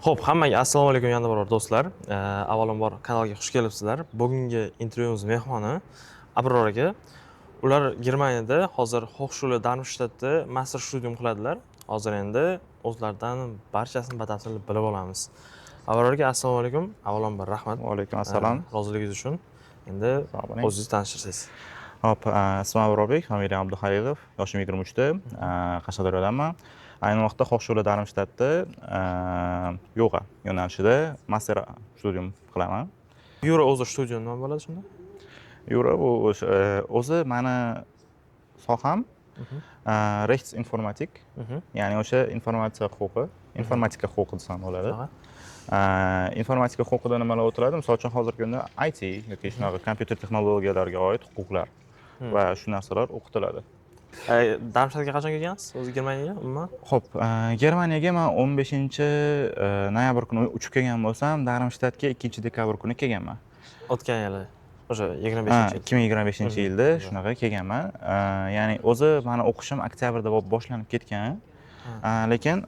Xo'p, hammaga assalomu alaykum yana bir bor, do'stlar. Avvalambor kanalga xush kelibsizlar. Bugungi intervyumiz mehmoni Abror aka. Ular Germaniyada hozir Hochschule Darmstadtda Masterstudium qiladilar. Hozir endi o'zlaridan barchasini batafsil bilib olamiz. Abror aka, assalomu alaykum. Avvalambor rahmat. Va alaykum assalom. Roziligingiz uchun. Endi Sog' bo'ling. o'zingizni tanishtirsangiz. Hop, ismim Abrorbek, familiyam Abduhalilov, yoshim 23da, Qashqadaryodanman. Ayni vaqtda Hochschule Darmstadtda Jura yo'nalishida Masterstudium qilaman. Jura o'zi Studium nima bo'ladi shunda? Jura bu o'sha, o'zi mani soham Rechtsinformatik, ya'ni o'sha informatsiya huquqi, informatika huquqi desam bo'ladi. Informatika huquqida nimalar o'tiladi? Misol uchun, hozirgi kunda IT yoki shunaqa kompyuter texnologiyalariga oid huquqlar va shu narsalar o'qitiladi. Darmstadtga qachon kelgansiz? O'zi Germaniyaga umuman? Xo'p, Germaniyaga man 15 noyabr kuni uchib kelgan bo'lsam, Darmstadtga 2 dekabr kuni kelganman. O'tgan yili. O'sha Ha, 25 yil. 2025 yilda shunaqa kelganman. Ya'ni o'zi mani o'qishim oktyabrda bo'lib boshlanib ketgan. Lekin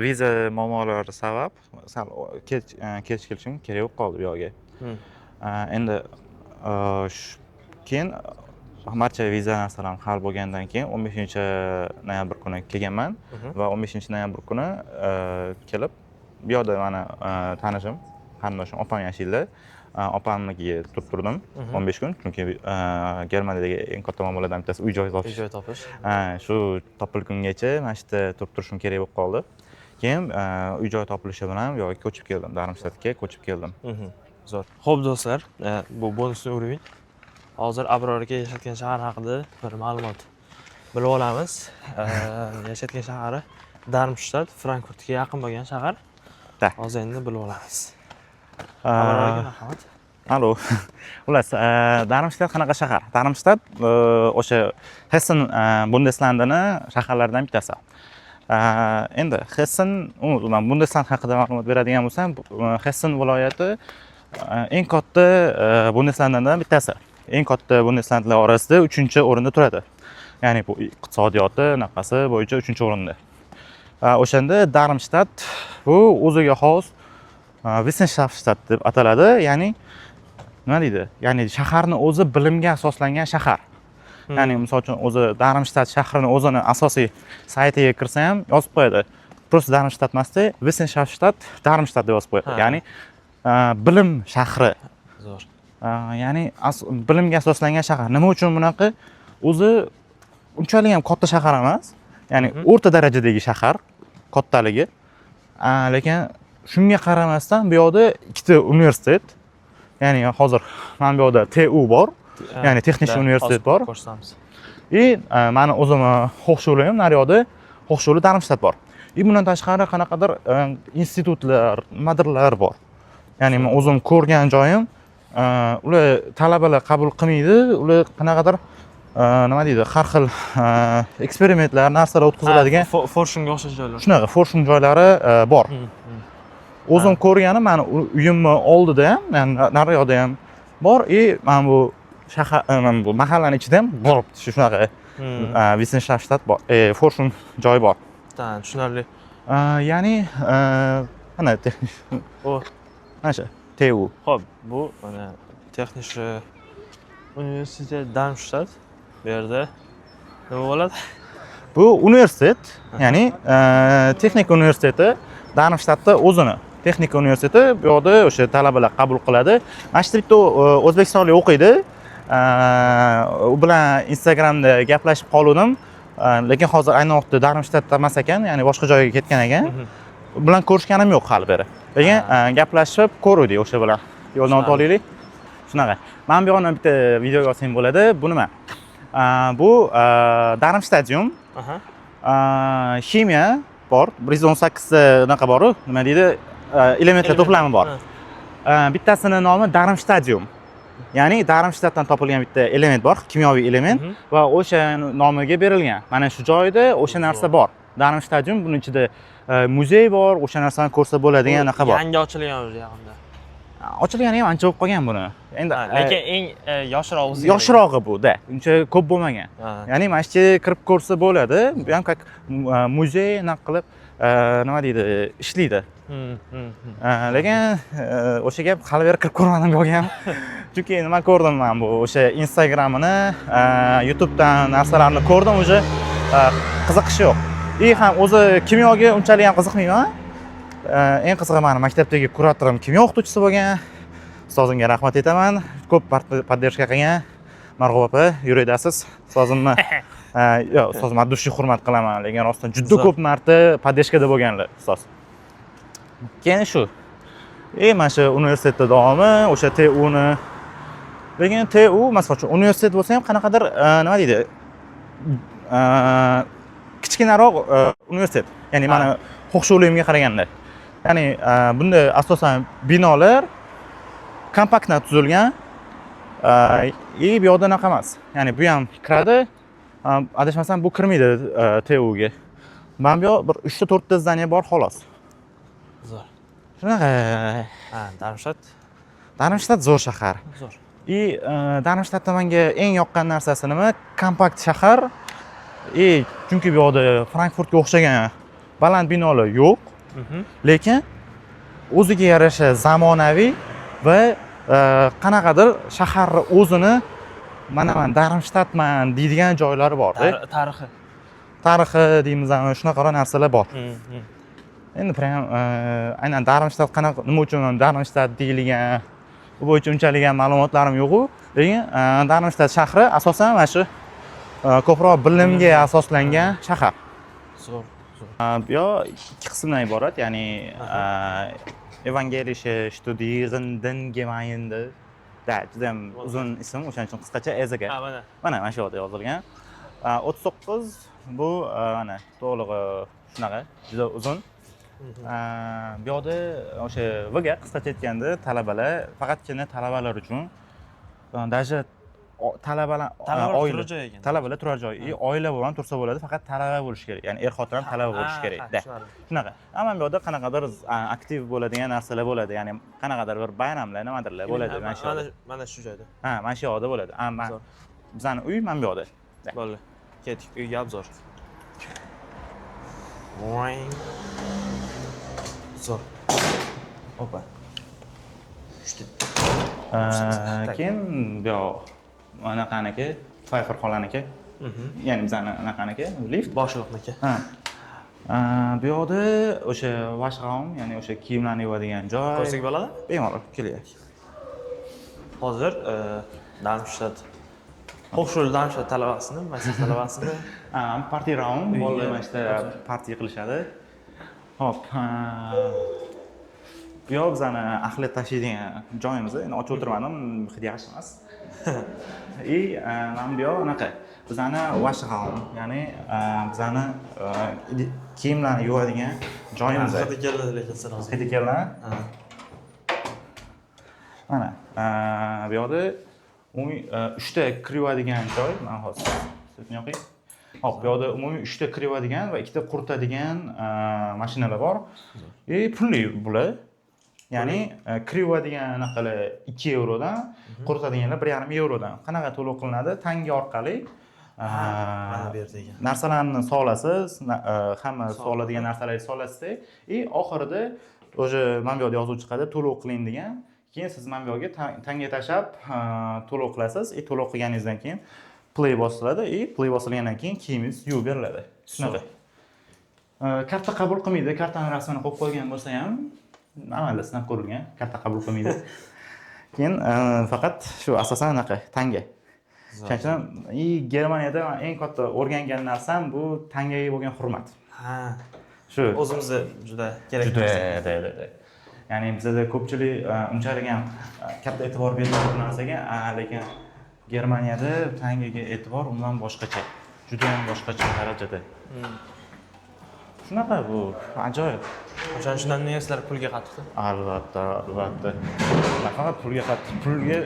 viza muammolari sabab sal kech kelishim kerak bo'lib qoldi bu yoqga. Endi keyin barcha viza narsalarim hal bo'lgandan keyin 15 noyabr kuni kelganman va 15 noyabr kuni kelib, bu yoqda mani tanishim, qarindoshim, opam yashaydilar. Opamnikiga turib turdim 15 kun, chunki Germaniyadagi eng katta muammolardan bittasi uy joy Uy topish. joy topish. Ha, shu topilgungacha mana shu yerda turib turishim kerak bo'lib qoldi. Keyin uy joy topilishi bilan bu yoqga ko'chib keldim, Darmstadtga ko'chib keldim. Zo'r. Xo'p, do'stlar, bu bonusni уровень. Hozir Abror aka yashayotgan shahar haqida bir ma'lumot bilib olamiz. Yashayotgan shahari Darmstadt, Frankfurtga yaqin bo'lgan shahar. Да. Hozir endi bilib olamiz. Abror aka, marhamat. Alo. Xullas, Darmstadt qanaqa shahar? Darmstadt o'sha Hessen Bundeslandini shaharlaridan bittasi. Endi Hessen, umuman Bundesland haqida ma'lumot beradigan bo'lsam, Hessen viloyati eng katta Bundeslandlardan bittasi. Eng katta Bundeslandlar orasida 3-o'rinda turadi. Ya'ni bu iqtisodiyoti, naqasi bo'yicha 3-o'rinda. O'shanda Darmstadt bu o'ziga xos Wissenschaftsstadt deb ataladi. Ya'ni nima deydi? Ya'ni shaharni o'zi bilimga asoslangan shahar. Ya'ni misol uchun, o'zi Darmstadt shahrini o'zini asosiy saytiga kirsa ham yozib qo'yadi. Просто Darmstadt emasda, Wissenschaftsstadt Darmstadt deb yozib qo'yadi. Ya'ni bilim shahri. Zo'r. Ya'ni bilimga asoslangan shahar. Nima uchun bunaqa? O'zi unchalik ham katta shahar emas. Ya'ni o'rta darajadagi shahar kattaligi. Lekin shunga qaramasdan bu yoqda ikkita universitet. Ya'ni hozir mana bu yoqda TU bor. Ya'ni Texnik universitet hozir bor. Ko'rsatamiz. И mani o'zimni Hochschule ham naryoqda, Hochschule Darmstadt bor. И bundan tashqari qanaqadir institutlar, nimadirlar bor. Ya'ni men o'zim ko'rgan joyim, ular talabalar qabul qilmaydi, ular qanaqadir nima deydi, har xil eksperimentlar, narsalar o'tkaziladigan Forschungga o'xshash joylar. Shunaqa Forschung joylari bor. O'zim ko'rganim, mani uyimni oldida ham, ya'ni naryoqda ham bor и mana bu shahar, mana bu mahallani ichida ham bor shunaqa Wissenschaftsstadt bor, Forschung joyi bor. Ha, tushunarli. Ya'ni mana texnik O, mana shu TU. Xo'p, bu mana Technische Universität Darmstadt. Bu yerda nima bo'ladi? Bu universitet, ya'ni texnika universiteti, Darmstadtda o'zini texnika universiteti. Bu yoqda o'sha talabalar qabul qiladi. Mana shu yerda bitta o'zbekistonlik o'qiydi. U bilan Instagramda gaplashib qoluvdim. Lekin hozir ayni vaqtda Darmstadtda emas ekan, ya'ni boshqa joyga ketgan ekan. U bilan ko'rishganim yo'q hali beri. Lekin gaplashib ko'ruvdik o'sha bilan. Yo'ldan o'tib olaylik. Shunaqa. Mana bu yoqni bitta videoga olsang bo'ladi. Bu nima? Bu Darmstadium. Ximiya bor. 118 ta unaqa boru, nima deydi? Elementlar to'plami bor. Bittasini nomi Darmstadium. Ya'ni Darmstadtdan topilgan bitta element bor, kimyoviy element va o'sha nomiga berilgan. Mana shu joyda o'sha narsa bor. Darmstadium, buni ichida muzey bor, o'sha narsani ko'rsa bo'ladigan anaqa bor. Yangi ochilgan o'zi yaqinda. Ochilgani ham ancha bo'lib qolgan buni. Endi Ha, lekin eng yoshrog'i o'zi. Yoshrog'i bu-da. Uncha ko'p bo'lmagan. Ya'ni mana shu yerga kirib ko'rsa bo'ladi. Bu ham как muzey anaqa qilib, nima deydi, ishlaydi. Lekin o'sha gap, hali beri kirib ko'rmadim bu yoqqa ham. Chunki nima ko'rdim man, bu o'sha Instagramini, YouTubedan narsalarni ko'rdim, уже qiziqish yo'q. И ham o'zi kimyoga unchalik ham qiziqmayman. Eng qizig'i, mani maktabdagi kuratorim kimyo o'qituvchisi bo'lgan. Ustozimga rahmat aytaman. Ko'p поддержка qilgan. Marg'ub opa, yurakdasiz. Ustozimni, yo'q, ustozimni от души hurmat qilaman, lekin rostdan juda ko'p marta поддержка da bo'lganlar ustoz. Keyin shu. И mana shu universitetda davomi, o'sha TUni. Lekin TU, masalan uchun, universitet bo'lsa ham qanaqadir, nima deydi, kichkinaroq universitet. Ya'ni mani Hochschule imga qaraganda. Ya'ni bunda asosan binolar компактно tuzilgan. И bu yoqda anaqa emas. Ya'ni bu ham kiradi. Adashmasam, bu kirmaydi TUga. Mana bu yoq bir 3 ta 4 ta здание bor, xolos. Zo'r. Shunaqa. Ha, Darmstadt. Darmstadt zo'r shahar. Zo'r. И Darmstadtda menga eng yoqqan narsasi nima? Kompakt shahar. И chunki bu yoqda Frankfurtga o'xshagan baland binolar yo'q, lekin o'ziga yarasha zamonaviy va qanaqadir shaharni o'zini mana man Darmstadtman deydigan joylari bor. Tarixi. Tarixi deymizmi, shunaqaroq narsalar bor. Endi прям aynan Darmstadt qanaqa, nima uchun Darmstadt deyilgan, bu bo'yicha unchalik ham ma'lumotlarim yo'q-u, lekin Darmstadt shahri asosan mana shu ko'proq bilimga asoslangan shahar. Zo'r, zo'r. Bu yoq ikki qismdan iborat, ya'ni Evangelische Studierendengemeinde da, juda ham uzun ism, o'shaning uchun qisqacha EZG. Ha, mana. Mana shu yerda yozilgan. 39 bu, mana to'lig'i shunaqa, juda uzun. Bu yoqda o'sha WG, qisqacha aytganda, talabalar, faqatgina talabalar uchun, даже talabalar Talabalar oila turar joy ekan. Talabalar turar joy и oila bilan tursa bo'ladi, faqat talaba bo'lishi kerak, ya'ni er xotin ham talaba bo'lishi kerak Ha, da. Tushunarli. Shunaqa. Ammo bu yoqda qanaqadir aktiv bo'ladigan narsalar bo'ladi, ya'ni qanaqadir bir bayramlar, nimadirlar bo'ladi mana shu Mana yoqda. Mana shu joyda. Ha, mana shu yoqda bo'ladi. Zo'r. Bizani uy mana bu yoqda. Bo'ldi. Ketdik, uyga обзор. Voing. Zo'r. Opa. Uchta. Keyin bu yoq anaqaniki, Pfeiffer xolaniki, ya'ni bizani anaqaniki, lift. Boshliqniki. Ha. Bu yoqda o'sha Waschraum, ya'ni o'sha kiyimlarni yuvadigan joy. Ko'rsak bo'ladi? Bemalol, kelyapti. Hozir Darmstadt Hochschule Darmstadt talabasini, master talabasini Ha, party room, Uyga bolalar mana shu yerda party qilishadi. Hop, bu yoq bizani axlat tashiydigan joyimiz. Endi ochib o'tirmadim, hidi yaxshi emas. И mana bu yoq anaqa bizani Waschraum, ya'ni bizani kiyimlarni yuvadigan joyimiz. Hidi keldi lekin сразу. Hidi keldi. Ha. Mana bu yoqda umumiy uchta kir yuvadigan joy. Man hozir sizni yoqay. Hop, bu yoqda umumiy uchta kir yuvadigan va ikkita quritadigan mashinalar bor. И pulli bular. Ya'ni kir yuvadigan anaqalar 2 yevrodan, quritadiganlar 1,5 yevrodan. Qanaqa to'lov qilinadi? Tanga orqali. Mana bu yerda ekan. Narsalarni solasiz, hamma soladigan narsalarni solasizda и oxirida уже mana bu yoqda yozuv chiqadi, to'lov qiling degan. Keyin siz mana bu yoqga tanga tashlab to'lov qilasiz и to'lov qilganingizdan keyin play bosiladi и play bosilgandan keyin kiyimingiz yuvib beriladi. Shunaqa. Karta qabul qilmaydi, kartani rasmini qo'yib qo'ygan bo'lsa ham, amalda sinab ko'rilgan, karta qabul qilmaydi. Keyin faqat shu asosan anaqa tanga. Shuning uchun и Germaniyada man eng katta o'rgangan narsam bu tangaga bo'lgan hurmat. Ha. Shu. O'zimizda juda kerak Juda, narsa. да. Ya'ni bizada ko'pchilik unchalik ham katta e'tibor bermaydi bu narsaga, lekin Germaniyada tangaga e'tibor umuman boshqacha. Juda ham boshqacha darajada. Shunaqa, bu ajoyib. O'shaning uchun ham nemislar pulga qattiq. Albatta, albatta. Nafaqat pulga qattiq, pulga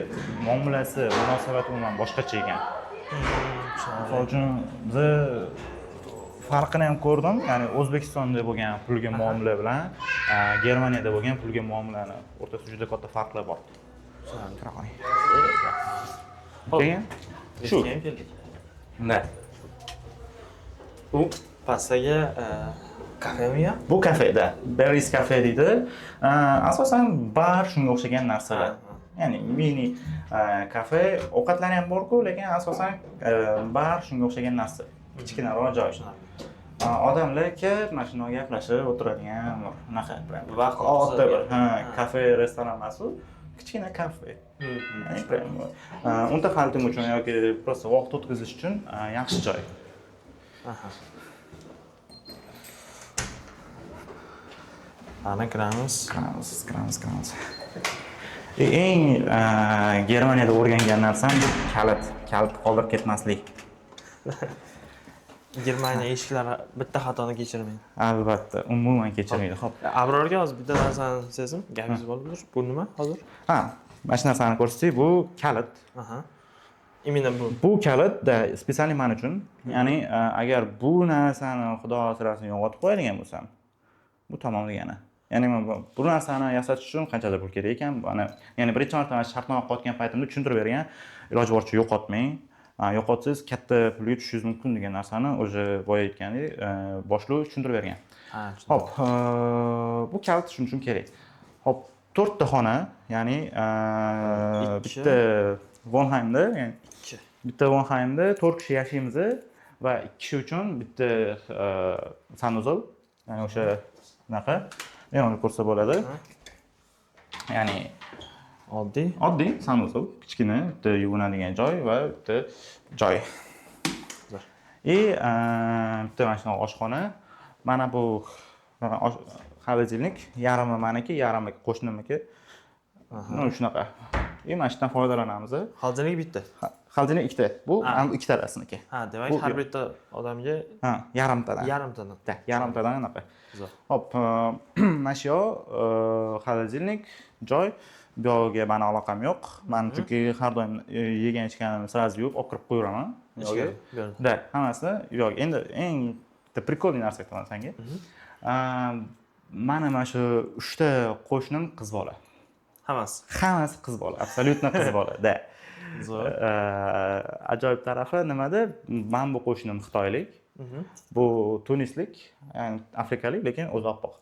muomalasi, munosabati umuman boshqacha ekan. Misol uchun, biza farqini ham ko'rdim, ya'ni O'zbekistonda bo'lgan pulga muomala bilan Germaniyada bo'lgan pulga muomalani o'rtasida juda katta farqlar bor. Kira qoling. Hop. Keyin shu. Liftga ham keldik. Да. U pastdagi Kafemi ya? Bu kafeda, Berries Cafe deydi. Asosan bar, shunga o'xshagan narsalar. Ya'ni mini kafe, ovqatlari ham bor-ku, lekin asosan bar, shunga o'xshagan narsa. Kichkinaroq joy. Odamlar kelib, mana shunday gaplashib o'tiradigan bir unaqa prям Vaqt oddiy bir, ha, Ha. kafe, restoran emas u, kichkina kafe. Ya'ni prям Unterhaltung uchun yoki просто vaqt o'tkazish uchun yaxshi joy. Aha. Ana kiramiz. Kiramiz, kiramiz, kiramiz. Eng Germaniyada o'rgangan narsam bu kalit, kalit qoldirib ketmaslik. Germaniya eshiklari bitta xatoni kechirmaydi. Albatta, umuman kechirmaydi. Xo'p. Abrorga hozir bitta narsani sezdim. Gapingiz bo'lib tur. Bu nima hozir? Ha, mana shu narsani ko'rsatsak, bu kalit. Aha. Именно bu. Bu kalit da специально man uchun. Ya'ni agar bu narsani, Xudo asrasin, yo'qotib qo'yadigan bo'lsam, bu tamom degani. Ya'ni men bu narsani yasatish uchun qanchadir pul kerak ekan. Mana, ya'ni birinchi marta mana shartnoma qilayotgan paytimda tushuntirib bergan, iloji boricha yo'qotmang. Yo'qotsangiz katta pulga tushishingiz mumkin degan narsani o'sha boya aytgandek, boshliq tushuntirib bergan. Ha, tushundim. Xo'p, bu kalit shuning uchun kerak. Xo'p, to'rtta xona, ya'ni Ikki. bitta Wohnheimda, ya'ni Ikki. bitta Wohnheimda 4 kishi yashaymiz va 2 kishi uchun bitta санузел, ya'ni o'sha unaqa, bemalol ko'rsa bo'ladi. Ya'ni Oddiy. Oddiy санузел, kichkina, bitta yuvinadigan joy va bitta joy. Zo'r. И bitta mana shunaqa oshxona. Mana bu холодильник, yarmi maniki, yarmi qo'shnimniki. Ну, shunaqa. И mana shu yerdan foydalanamiz. Холодильник bitta. Холодильник ikkita. Bu Ha. ham ikkitalasiniki. Ha, demak Bu har yo'q. bitta odamga Ha, yarimtadan. Yarimtadan. Да, yarimtadan anaqa. Zo'r. Hop, mana shu yoq холодильник joy. Bu yog'iga mani aloqam yo'q. Man chunki har doim yegan ichganimni сразу yuvib olib kirib qo'yaveraman bu yog'iga. Ichkari, bu yerda. Да, hammasini bu yoqga. Endi eng bitta прикольный narsa aytaman senga. Mani mana shu uchta qo'shnim qiz bola. Hammasi. Hammasi qiz bola, абсолютно qiz bola, да. Zo'r. Ajoyib tarafi nimada? Man bu qo'shnim xitoylik, bu tunislik, ya'ni afrikalik, lekin o'zi oppoq.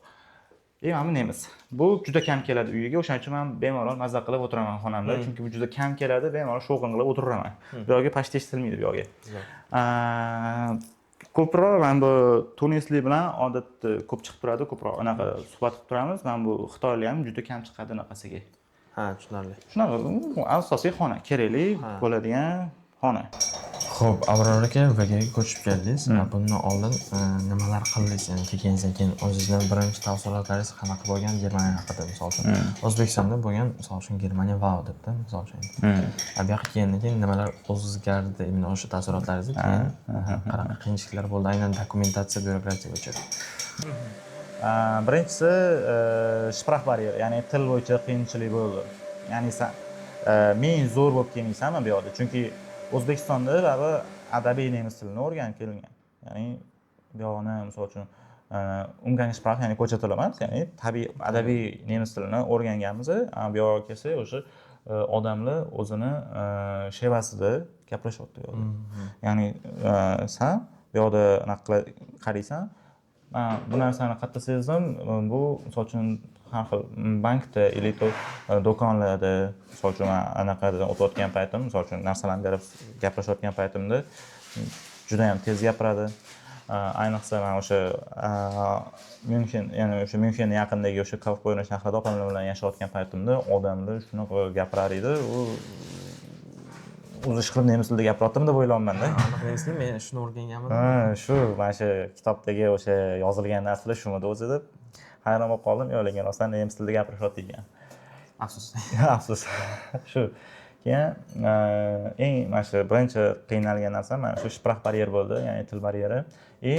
И mana bu nemis. Bu juda kam keladi uyiga, o'shaning uchun man bemalol mazza qilib o'tiraman xonamda, chunki bu juda kam keladi, bemalol shovqin qilib o'tiraman. Bu yoqga почти eshitilmaydi bu yoqga. Zo'r. Ko'proq mana bu tunislik bilan odatda ko'p chiqib turadi, ko'proq anaqa suhbat qilib turamiz. Mana bu xitoylik ham juda kam chiqadi anaqasiga. Ha, tushunarli. Shunaqa, u asosiy xona, kerakli bo'ladigan xona. Xo'p, Abror aka, VGga ko'chib keldingiz. Bundan oldin nimalar qildingiz? Ya'ni kelganingizdan keyin o'zingizdan birinchi taassurotlaringiz qanaqa bo'lgan Germaniya haqida, misol uchun? O'zbekistonda bo'lgan, misol uchun, Germaniya vau debdi, misol uchun. Bu yoqqa kelgandan keyin nimalar o'zgardi, именно o'sha taassurotlaringizni, keyin qanaqa qiyinchiliklar bo'ldi, aynan dokumentatsiya, byurokratiya bo'yicha? Birinchisi Sprachbarrier, ya'ni til bo'yicha qiyinchilik bo'ldi. Ya'ni san men zo'r bo'lib kelmaysanmi bu yoqda, chunki O'zbekistonda baribir adabiy nemis tilini o'rganib kelingan. Ya'ni bu yog'ini, misol uchun, Umgangssprache, ya'ni ko'cha tili emas, ya'ni tabiiy adabiy nemis tilini o'rganganmiz. Bu yoqqa kelsak, o'sha odamlar o'zini shevasida gaplashyapti bu yoqda. Ya'ni san bu yoqda anaqa qaraysan, man bu narsani qayerda sezdim? Bu, misol uchun, har xil bankda или то do'konlarda, misol uchun, man anaqadan o'tayotgan paytim, misol uchun, narsalarni berib gaplashayotgan paytimda judayam tez gapiradi. Ayniqsa man o'sha Myunxen, ya'ni o'sha Myunxenni yaqinidagi o'sha Kaufbeuren shahrida opamlar bilan yashayotgan paytimda odamlar shunaqa gapirar edi. U o'zi ish qilib nemis tilida gapiryaptimi deb o'ylayapmanda. Aniq nemisni men shuni o'rganganman. Ha, shu mana shu kitobdagi o'sha yozilgan narsalar shumidi o'zi deb hayron bo'lib qoldim. Yo'q, lekin rostdan nemis tilida gapirishyapti ekan. Afsus. Afsus. Shu. Keyin eng mana shu birinchi qiynalgan narsam mana shu Sprachbarrier bo'ldi, ya'ni til baryeri. И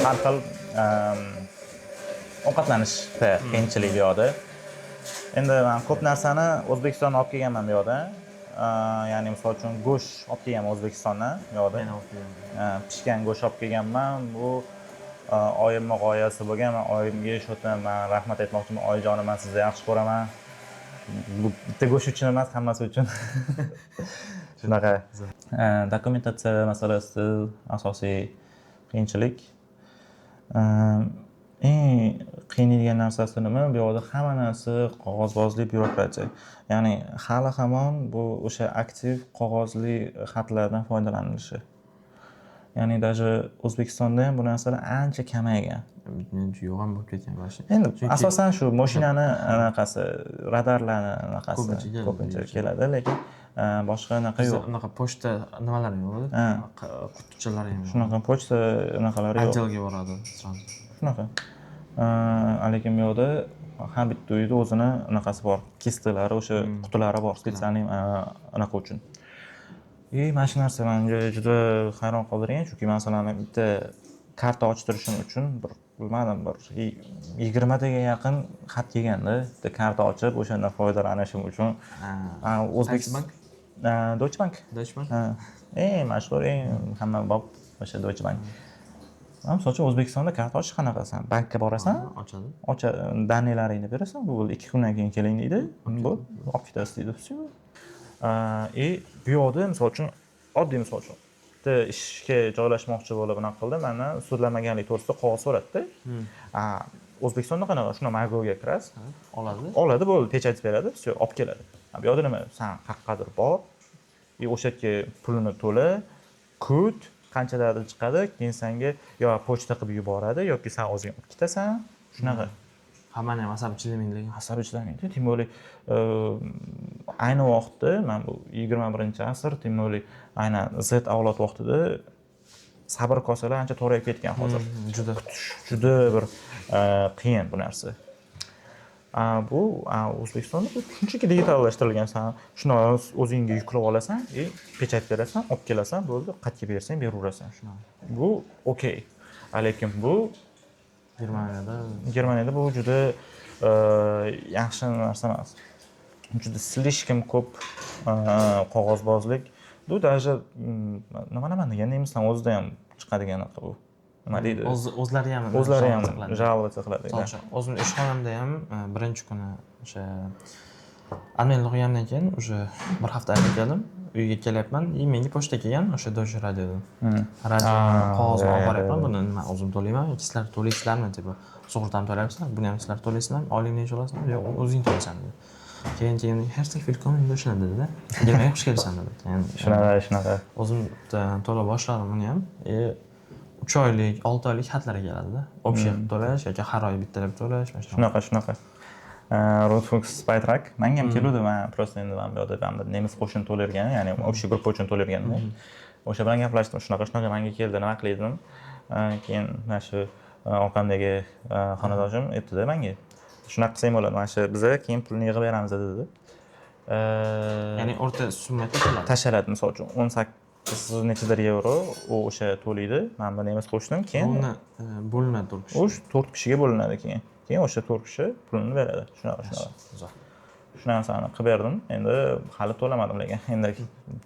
har xil ovqatlanishda qiyinchilik bu yoqda. Endi man ko'p narsani O'zbekistondan olib kelganman bu yoqda. Ya'ni misol uchun go'sht olib kelganman O'zbekistondan bu yoqda. Men olib kelganman. Pishgan go'sht olib kelganman. Bu oyimni g'oyasi bo'lgan. Man oyimga shu yerdan man rahmat aytmoqchiman. Oyijonim, man sizni yaxshi ko'raman. Bu bitta go'sht uchun emas, hammasi uchun. Shunaqa. Dokumentatsiya masalasi asosiy qiyinchilik. Eng qiynaydigan narsasi nima? Bu yoqda hamma narsa qog'ozbozlik, byurokratiya. Ya'ni hali hamon bu o'sha aktiv qog'ozli xatlardan foydalanilishi. Ya'ni даже O'zbekistonda ham bu narsalar ancha kamaygan. Menimcha, yo'q ham bo'lib ketgan вообще. Endi Chunki- asosan shu mashinani anaqasi, radarlarni anaqasi Ko'pincha keladi. Ko'pincha keladi, lekin boshqa anaqa Bizda yo'q. Unaqa pochta nimalari yo'q edi. Ha. Qutichalar ham yo'q. Shunaqa pochta anaqalari yo'q. Отдел ga boradi сразу. Shunaqa. Lekin bu yoqda har bitta uyda o'zini anaqasi bor, Kiste lari, o'sha qutilari bor, специальный anaqa uchun. И mana shu narsa menga juda hayron qoldirgan, chunki masalan, bitta karta ochtirishim uchun bir, bilmadim, bir 20 taga yaqin xat kelganda, bitta karta ochib, o'shandan foydalanishim uchun. O'zbek Qaysi bank? Deutsche Bank. Deutsche Bank. Ha, eng mashhur, eng hammabop o'sha Deutsche Bank. Misol uchun, O'zbekistonda karta ochish qanaqa? San bankka borasan, Ochadi. Ocha, данный laringni berasan, bo'ldi, 2 kundan keyin keling deydi, bo'ldi, olib ketasiz deydi, всё. И bu yoqda, misol uchun, oddiy misol uchun, bitta ishga joylashmoqchi bo'lib anaqa qildim, mandan sudlanmaganlik to'g'risida qog'oz so'radida. O'zbekistonda qanaqa? Shunda MyGovga kirasiz, Oladi. Oladi, bo'ldi, печать beradi, всё, olib keladi. Bu yoqda nima? San qayoqqadir bor и o'sha yerga pulini to'la, kut, qanchalardir chiqadi, keyin sanga yo pochta qilib yuboradi yoki san o'zing olib ketasan, shunaqa. Hammani ham asabi chidamaydi lekin. Asabi chidamaydi, тем более ayni vaqtda, mana bu 21-asr, тем более aynan Z avlod vaqtida sabr kosalar ancha torayib ketgan hozir. Juda. Kutish juda bir qiyin bu narsa. Bu O'zbekistonda bu shunchaki digitallashtirilgan, san shuni o'zingga yuklab olasan и печать berasan, olib kelasan, bo'ldi, qayerga bersang beraverasan. Bu okey, lekin bu Germaniyada Germaniyada bu juda yaxshi narsa emas, juda слишком ko'p qog'ozbozlik. Bu даже nima nima degan, nemislarni o'zida ham chiqadigan anaqa, bu nima deydi, O'zlari ham o'zlari ham жаловаться qiladi. Жаловаться qiladi. Misol uchun, o'zimni ishxonamda ham birinchi kuni o'sha Anmelda qilgandan keyin уже bir hafta keldim, uyga kelyapman и menga pochta kelgan o'sha Deutsche Radiodan. Radio qog'ozni olib boryapman, buni nima, o'zim to'layman yoki sizlar to'laysizlarmi, типа sug'urtani to'layapsizlar, buni ham sizlar to'laysizlarmi, oylik necha olasizlar, yo'q, o'zing to'laysan dedi. Keyin "Herzlich willkommen in Deutschland" dedida, Germaniyaga xush kelibsan dedi. Keyin Shunaqa, shunaqa. O'zim to'la boshladim uni ham. 3 oylik, 6 oylik xatlar keladida, общий qilib to'lash yoki har oy bittalab to'lash, mana shunaqa. Shunaqa, shunaqa. Rundfunkbeitrag manga ham keluvdi. Man просто endi man bu yoqda man bir nemis qo'shini to'layotgan, ya'ni общий gruppa uchun to'layotganda, o'sha bilan gaplashdim, shunaqa shunaqa manga keldi, nima qilay dedim. Keyin mana shu orqamdagi xonadoshim aytdida manga, shunaqa qilsang bo'ladi, mana shu biza keyin pulni yig'ib beramiz dedi. Ya'ni o'rta summa tashlanadi. Tashlanadi, misol uchun, 18 nechadir yevro u o'sha to'laydi, man bir nemis qo'shnim, keyin Uni bo'linadi 4 kishi. U to'rt kishiga bo'linadi, keyin o'sha to'rt kishi pulini beradi, shunaqa, shunaqa. Zo'r. Shu narsani qilib berdim, endi hali to'lamadim, lekin endi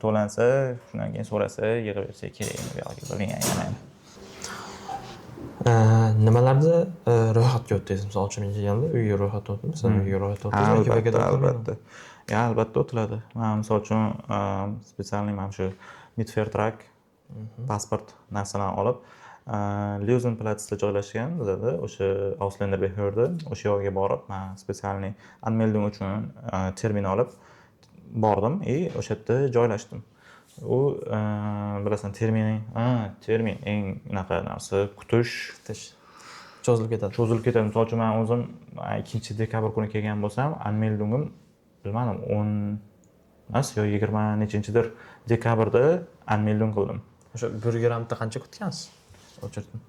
to'lansa, shundan keyin so'rasa, yig'ib bersak kerak endi buyog'iga, bilmagan yana. Nimalarda ro'yxatga o'tdingiz? Misol uchun, men kelganda uyga ro'yxatga o'tdim, siz uyga ro'yxatga o'tdingizmi yoki Albatta. VG da o'tdingizmi? Albatta, ya, albatta o'tiladi. Man, misol uchun, специальный mana shu Mietvertrag, pasport narsalarni olib, Luisenplatzda joylashgan bizada o'sha Ausländerbehörde, o'sha yoqqa borib, man специальный Anmeldung uchun termin olib bordim и o'sha yerda joylashdim. U bilasan, termin, termin eng unaqa narsa, kutish. Kutish cho'zilib ketadi. Cho'zilib ketadi. Misol uchun, man o'zim 2 dekabr kuni kelgan bo'lsam, Anmeldungim, bilmadim, 10 emas yo 20 nechinchidir dekabrda Anmeldung qildim. O'sha Bürgeramtda qancha kutgansiz очередь ni?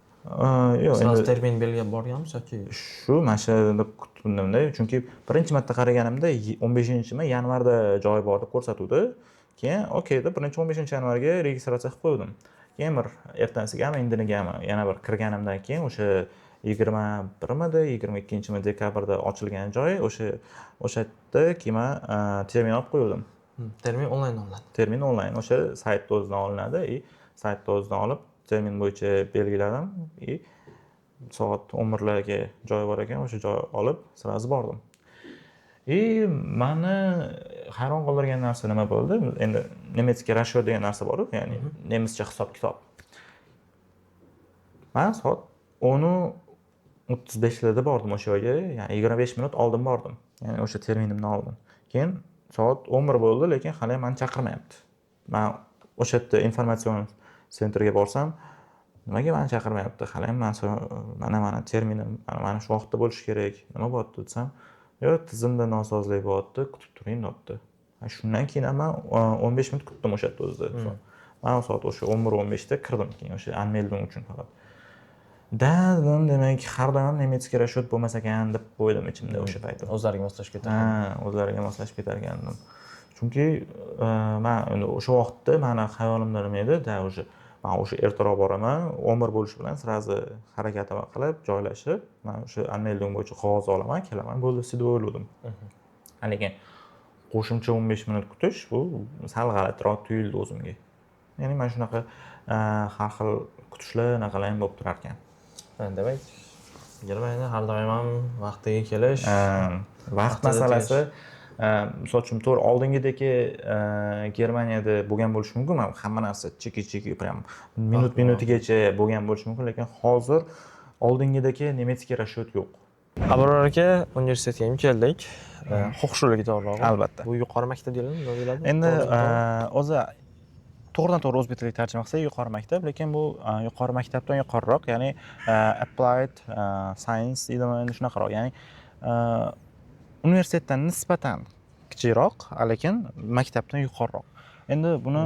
Yo'q. Сразу Endi termin belgilab borganmisiz yoki Shu mana shu deb kutdimda, chunki birinchi marta qaraganimda 15-mi yanvarda joy bor deb ko'rsatuvdi. Keyin okey deb birinchi 15-yanvarga registratsiya qilib qo'ydim. Keyin bir ertasigami, indinigami yana bir kirganimdan keyin o'sha 21midi, 22-mi dekabrda ochilgan joy, o'sha yerda keyin man termin olib qo'yuvdim. Termin onlayn olinadi? Termin onlayn, o'sha saytni o'zidan olinadi и saytni o'zidan olib, termin bo'yicha belgiladim и soat 11larga joy bor ekan, o'sha joy olib, сразу bordim. И mani hayron qoldirgan narsa nima bo'ldi? Endi немецкий расчет degan narsa boru, ya'ni nemischa hisob kitob. Man soat 10 35larda bordim o'sha joyga, ya'ni 25 minut oldin bordim, ya'ni o'sha Terminimdan oldin. Keyin soat 11 bo'ldi, lekin hali mani chaqirmayapti. Man o'sha yerda informatsion центр ga borsam, nimaga mani chaqirmayapti hali ham, man mana Terminim mana shu vaqtda bo'lishi kerak, nima bo'lyapti desam, yo'q, tizimda nosozlik bo'lyapti, kutib turing, deyapti. Shundan keyin ham man 15 minut kutdim o'sha yerda o'zida. Man soat o'sha 11:15da kirdim keyin o'sha Anmeldung uchun faqat. Да, dedim, demak, har doim ham немецкий расчет bo'lmas ekan, deb qo'ydim ichimda o'sha paytda. O'zlariga moslashib ketadi. Ha, o'zlariga moslashib ketar ekan dedim. Chunki man endi o'sha vaqtda mani xayolimda nima edi, да, уже man o'sha ertaroq boraman, 11 bo'lishi bilan сразу harakatimni qilib, joylashib, man o'sha Anmeldung bo'yicha qog'oz olaman, kelaman, bo'ldi, deb o'yladim. Lekin qo'shimcha 15 minut kutish, bu sal g'alatiroq tuyuldi o'zimga. Ya'ni mana shunaqa har xil kutishlar, anaqalar ham bo'lib turar ekan. Demak, Germaniyada har doim ham vaqtiga kelish, vaqt vaqtida masalasi, misol uchun, to'g'ri, oldingidagi Germaniyada bo'lgan bo'lishi mumkin, mana hamma narsa cheki cheki, прям minut minutigacha bo'lgan bo'lishi mumkin, lekin hozir oldingidagi немецкий расчет yo'q. Abror aka, universitetga ham keldik. Hochschule ga to'g'rirog'i. Albatta. Bu yuqori maktab deyiladimi, nima deyiladi? Endi To'g'ri. o'zi to'g'ridan to'g'ri o'zbek tiliga tarjima qilsak, yuqori maktab, lekin bu yuqori maktabdan yuqoriroq, ya'ni applied science deydimi, endi shunaqaroq, ya'ni universitetdan nisbatan kichikroq, lekin maktabdan yuqoriroq. Endi buni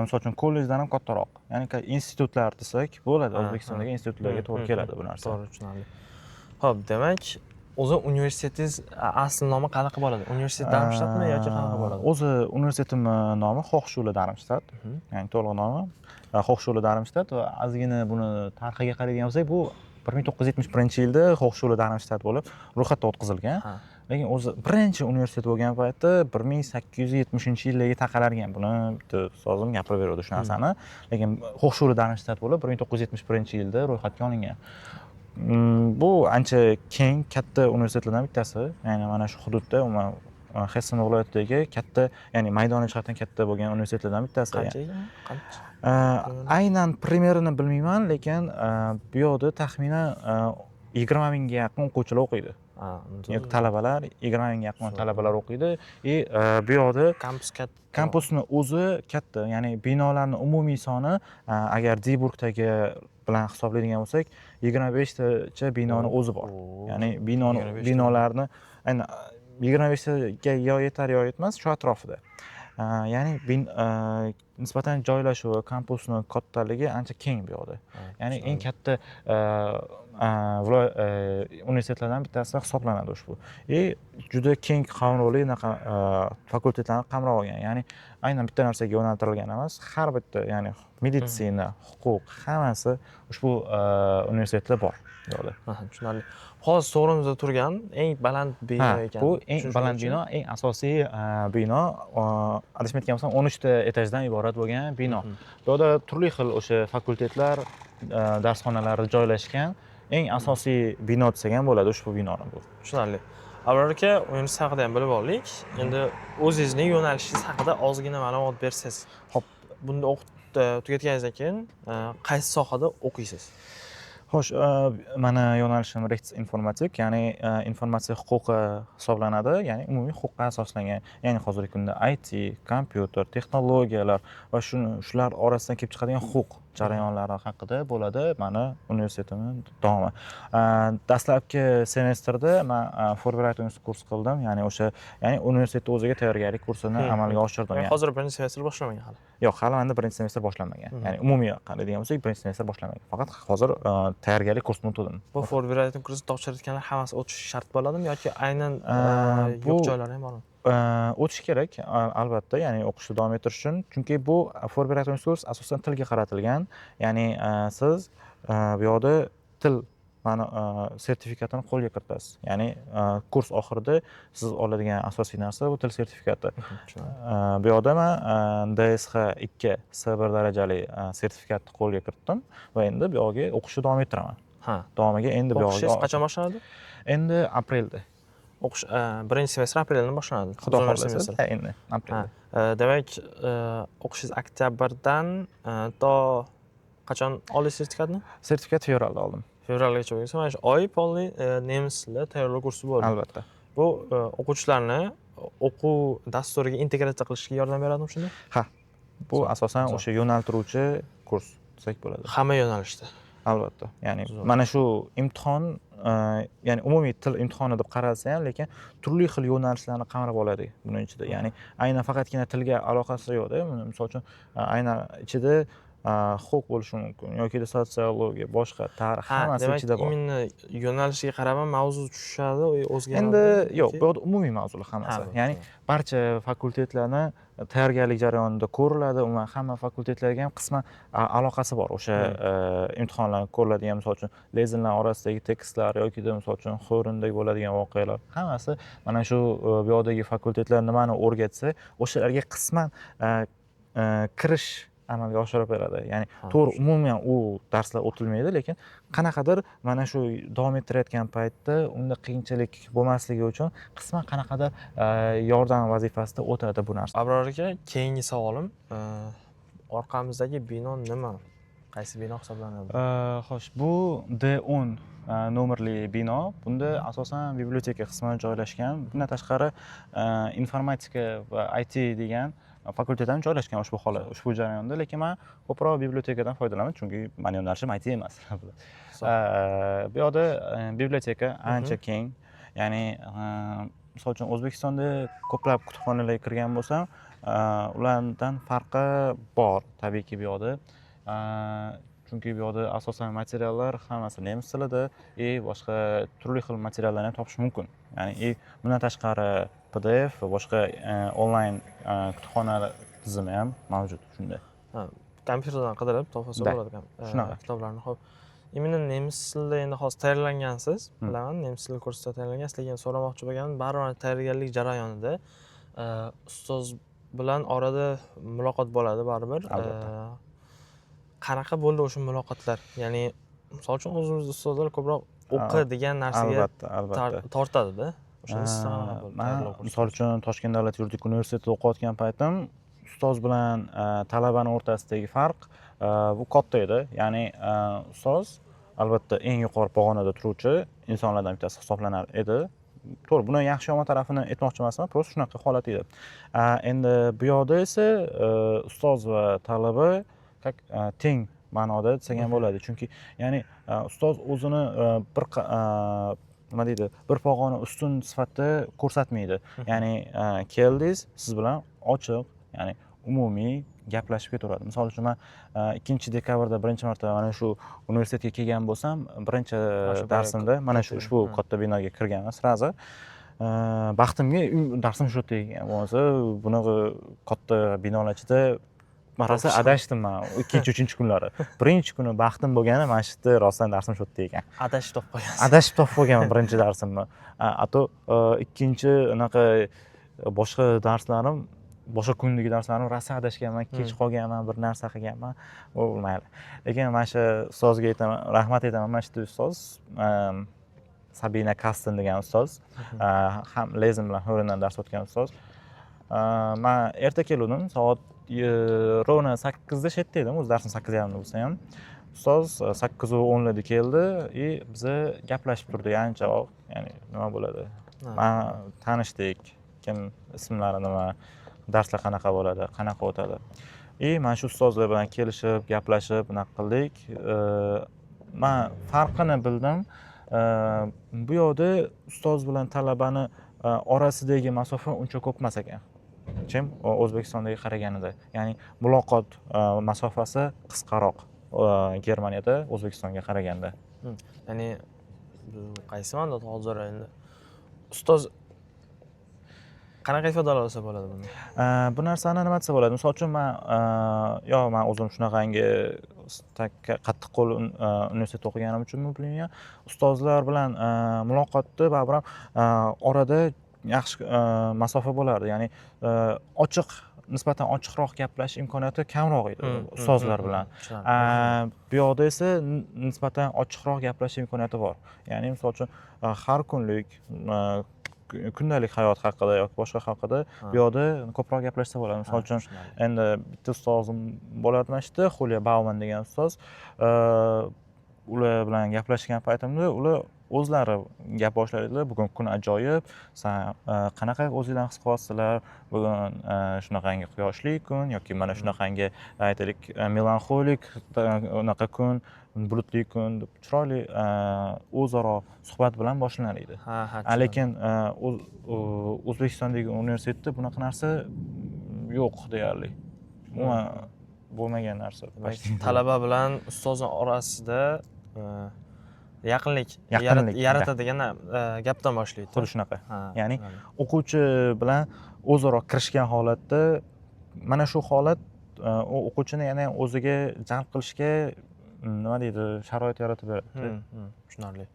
misol uchun, kollejdan ham kattaroq, ya'ni institutlar desak bo'ladi, O'zbekistondagi institutlarga to'g'ri keladi bu narsa. To'g'ri, tushunarli. Ho'p, demak, o'zi universitetingiz asl nomi qanaqa bo'ladi? Universitet Darmstadtmi yoki qanaqa bo'ladi? O'zi universitetimni nomi Hochschule Darmstadt, ya'ni to'liq nomi Hochschule Darmstadt. Va ozgina buni tarixiga qaraydigan bo'lsak, bu 1971-yilda Hochschule Darmstadt bo'lib ro'yxatdan o'tkazilgan. Lekin o'zi birinchi universitet bo'lgan paytda 1870-yillarga taqalargan. Buni bitta ustozim gapirib beruvdi shu narsani. Lekin Hochschule Darmstadt bo'lib 1971-yilda ro'yxatga olingan. Bu ancha keng, katta universitetlardan bittasi. Ya'ni mana shu hududda, umuman Hessen viloyatidagi katta, ya'ni maydoni jihatdan katta bo'lgan universitetlardan bittasi. Qancha ekan? Qancha? Aynan примерно bilmayman, lekin bu yoqda taxminan 20 mingga yaqin o'quvchilar o'qiydi. Ha. Talabalar, 20 mingga yaqin talabalar o'qiydi. И bu yoqda Kampus katta. Kampusni o'zi katta, ya'ni binolarni umumiy soni, agar Diburgdagi bilan hisoblaydigan bo'lsak, 25 tacha binoni o'zi bor. Ya'ni binoni 25 ta. Binolarni aynan 25 taga yo yetar, yo yetmas, shu atrofida. Ya'ni nisbatan joylashuvi, kampusni kattaligi ancha keng bu yoqda. Ya'ni eng katta universitetlardan bittasi hisoblanadi ushbu. И juda keng qamrovli anaqa fakultetlarni qamrab olgan. Ya'ni aynan bitta narsaga yo'naltirilgan emas, har bitta, ya'ni meditsina, huquq, hammasi ushbu universitetda bor bu yoqda. Aha, tushunarli. Hozir to'g'rimizda turgan eng baland bino Ha, ekan. bu eng Tushunish baland bo'yicha. bino, eng asosiy bino, adashmayotgan bo'lsam, 13 ta etajdan iborat bo'lgan bino. Bu yoqda turli xil o'sha fakultetlar, darsxonalari joylashgan. Eng asosiy bino desak ham bo'ladi ushbu binoni bu. Tushunarli. Abror aka, universitet haqida ham bilib oldik. Endi o'zingizning yo'nalishingiz haqida ozgina ma'lumot bersangiz. Xo'p. Bunda o'qib tugatganingizdan keyin qaysi sohada o'qiysiz? Xo'sh, mani yo'nalishim Rechtsinformatik, ya'ni informatsiya huquqi hisoblanadi, ya'ni umumiy huquqqa asoslangan. Ya'ni hozirgi kunda IT, kompyuter, texnologiyalar va shular orasidan kelib chiqadigan huquq jarayonlari haqida bo'ladi mani universitetimning davomi. Dastlabki semestrda man Vorbereitungskurs qildim, ya'ni o'sha, ya'ni universitetni o'ziga tayyorgarlik kursini amalga oshirdim. Ya'ni hozir birinchi semestr boshlanmagan hali. Yo'q, hali menda birinchi semestr boshlanmagan. Ya'ni umumiy qaraydigan bo'lsak, birinchi semestr boshlanmagan. Faqat hozir tayyorgarlik kursini o'tdim. Bu Vorbereitung kursini topshirayotganlar hammasi o'tishi shart bo'ladimi yoki aynan yo'q joylari ham bormi? O'tish kerak, albatta, ya'ni o'qishni davom ettirish uchun, chunki bu Vorbereitungskurs asosan tilga qaratilgan. Ya'ni siz bu yoqda til ma'no sertifikatini qo'lga kiritasiz. Ya'ni kurs oxirida siz oladigan asosiy narsa bu til sertifikati. Bu yoqda man DSH 2 C1 darajali sertifikatni qo'lga kiritdim va endi bu yog'iga o'qishni davom ettiraman. Davomiga endi bu O'qishingiz yog'iga qachon boshlanadi? Endi aprelda. O'qish birinchi semestr apreldan boshlanadi. Xudo Uzun xohlasa, semestr. Ha, endi aprelda. Demak, o'qishingiz oktyabrdan to qachon oldingiz sertifikatni? Sertifikat fevralda oldim. Fevralgacha bo'lsa, mana shu oy полный nemis tilida tayyorlov kursi bo'ldi. Albatta. Bu o'quvchilarni o'quv dasturiga integratsiya qilishga yordam beradimi shunda? Ha, bu Zo'r, asosan zo'r. o'sha yo'naltiruvchi kurs desak bo'ladi. Hamma yo'nalishda. Albatta, ya'ni Zo'r. mana shu imtihon, ya'ni umumiy til imtihoni deb qaralsa ham, lekin turli xil yo'nalishlarni qamrab oladi buni ichida. Ya'ni aynan faqatgina tilga aloqasi yo'qda buni. Misol uchun, aynan ichida huquq bo'lishi mumkin yoki sotsiologiya, boshqa, tarix, Ha, hammasi demak, ichida bor. Именно yo'nalishiga qarab ham mavzu tushadi, o'zgaradi. Endi yo'q, yoki- bu yoqda umumiy mavzular hammasi. Ha, bu, Ya'ni barcha fakultetlarni tayyorgarlik jarayonida ko'riladi. Umuman, hamma fakultetlarga ham qisman aloqasi bor o'sha imtihonlar ko'riladigan, misol uchun, Lesen lar orasidagi tekstlar yokida, misol uchun, Hören dagi bo'ladigan voqealar, hammasi mana shu bu yoqdagi fakultetlar nimani o'rgatsa, o'shalarga qisman kirish amalga oshirib beradi. Ya'ni to'g'ri, umuman u darslar o'tilmaydi, lekin qanaqadir mana shu davom ettirayotgan paytda unda qiyinchilik bo'lmasligi uchun qisman qanaqadir yordam vazifasida o'tadi bu narsa. Abror aka, keyingi savolim, orqamizdagi bino nima? Qaysi bino hisoblanadi? Xo'sh, bu D10 nomerli bino. Bunda asosan biblioteka qismi joylashgan. Bundan tashqari, informatika va IT degan fakultet ham joylashgan ushbu holat, ushbu jarayonda, lekin man ko'proq bibliotekadan foydalanaman, chunki mani yo'nalishim IT emas. Bu yoqda biblioteka ancha keng. Ya'ni misol uchun, O'zbekistonda ko'plab kutubxonalarga kirgan bo'lsam, ulardan farqi bor tabiiyki bu yoqda. Chunki bu yoqda asosan materiallar hammasi nemis tilida и boshqa turli xil materiallarni ham topish mumkin. Ya'ni и bundan tashqari PDF va boshqa onlayn kutubxona tizimi ham mavjud shunda. Ha, kompyuterdan qidirib topilsa Да, bo'ladi shunaqa. kitoblarni. Xo'p. Именно nemis tilida endi hozir tayyorlangansiz, bilaman, nemis tili kursida tayyorlangansiz, lekin so'ramoqchi bo'lganim, baribir tayyorgarlik jarayonida ustoz bilan orada muloqot bo'ladi baribir. Albatta. Qanaqa bo'ldi o'sha muloqotlar? Ya'ni, misol uchun, o'zimizni ustozlar ko'proq o'qi degan narsaga Albatta, albatta. tortadi-da. O'shanda sizda qanaqa bo'ldi Man tayyorlov kursi? misol uchun, Toshkent davlat yuridik universitetida o'qiyotgan paytim ustoz bilan talabani o'rtasidagi farq bu katta edi. Ya'ni ustoz albatta eng yuqori pog'onada turuvchi insonlardan bittasi hisoblanar edi. To'g'ri, buni yaxshi yomon tarafini aytmoqchi emasman, просто shunaqa holat edi. Endi bu yoqda esa ustoz va talaba как teng ma'noda desak ham bo'ladi. Chunki, ya'ni ustoz o'zini bir nima deydi, bir pog'ona ustun sifatida ko'rsatmaydi. Ya'ni keldingiz, siz bilan ochiq, ya'ni umumiy gaplashib ketaveradi. Misol uchun, man 2-dekabrda birinchi marta mana shu universitetga kelgan bo'lsam, birinchi Mana shu boyagi darsimda mana shu katta ushbu bino. katta binoga kirganman сразу. Baxtimga darsim shu yerda ekan. Bo'lmasa bunaqa katta binolar ichida man rosa adashdim man ikkinchi, uchinchi kunlari. Birinchi kuni baxtim bo'lgani, mana shu yerda rostdan darsim shu yerda ekan. Adashib topib qo'ygansiz. Adashib topib qo'yganman birinchi darsimni. А то ikkinchi anaqa boshqa darslarim, boshqa kundagi darslarim rosa adashganman, kech qolganman, bir narsa qilganman, u mayli. Lekin mana shu ustozga aytaman, rahmat aytaman. Mana shu yerda ustoz, Sabina Kasten degan ustoz, ham Lesen bilan Hören dan dars o'tgan ustoz. Man erta keluvdim, soat ровно 8da shu yerda edim o'zi, darsim 8:30da bo'lsa ham. Ustoz 8:10larda keldi и biza gaplashib turdik ancha vaqt. Ya'ni nima bo'ladi, man tanishdik, kim, ismlari nima, darslar qanaqa bo'ladi, qanaqa o'tadi, и mana shu ustozlar bilan kelishib, gaplashib, bunaqa qildik. Man farqini bildim. Bu yoqda ustoz bilan talabani orasidagi masofa uncha ko'p emas ekan, чем O'zbekistondagi qaraganida. Ya'ni muloqot masofasi qisqaroq Germaniyada O'zbekistonga qaraganda. Ya'ni bu qaysi ma'noda hozir endi ustoz qanaqa ifodalasa bo'ladi buni? Bu narsani nima desa bo'ladi? Misol uchun, man yo man o'zim shunaqangi qattiqqo'l universitetda o'qiganim uchunmi, bilmayman, ustozlar bilan muloqotda baribir ham orada yaxshi masofa bo'lardi. Ya'ni ochiq, nisbatan ochiqroq gaplashish imkoniyati kamroq edi ustozlar bilan. Tushunarli. Bu yoqda esa nisbatan ochiqroq gaplashish imkoniyati bor. Ya'ni misol uchun, har kunlik kundalik hayot haqida yoki boshqa haqida bu yoqda ko'proq gaplashsa bo'ladi. Misol uchun, Tushunarli. endi bitta ustozim bo'lardi mana shu yerda, Xuliya Bauman degan ustoz. Ular bilan gaplashgan paytimda ular o'zlari gap boshlaydilar: "Bugun kun ajoyib, san qanaqa o'zinglarni his qilyapsizlar bugun, shunaqangi quyoshli kun yoki mana shunaqangi, aytaylik, melanxolik unaqa kun, bulutli kun", deb chiroyli o'zaro suhbat bilan boshlanar edi. Ha ha Lekin O'zbekistondagi universitetda bunaqa narsa yo'q deyarli, umuman bo'lmagan narsa. Demak, talaba bilan ustozni orasida yaqinlik Yaqinlik, yaratadigan gapdan boshlaydi. Xuddi shunaqa. Ya'ni tushunarli. o'quvchi bilan o'zaro kirishgan holatda, mana shu holat u o'quvchini yana ham o'ziga jalb qilishga, nima deydi, sharoit yaratib beradi. Tushunarli.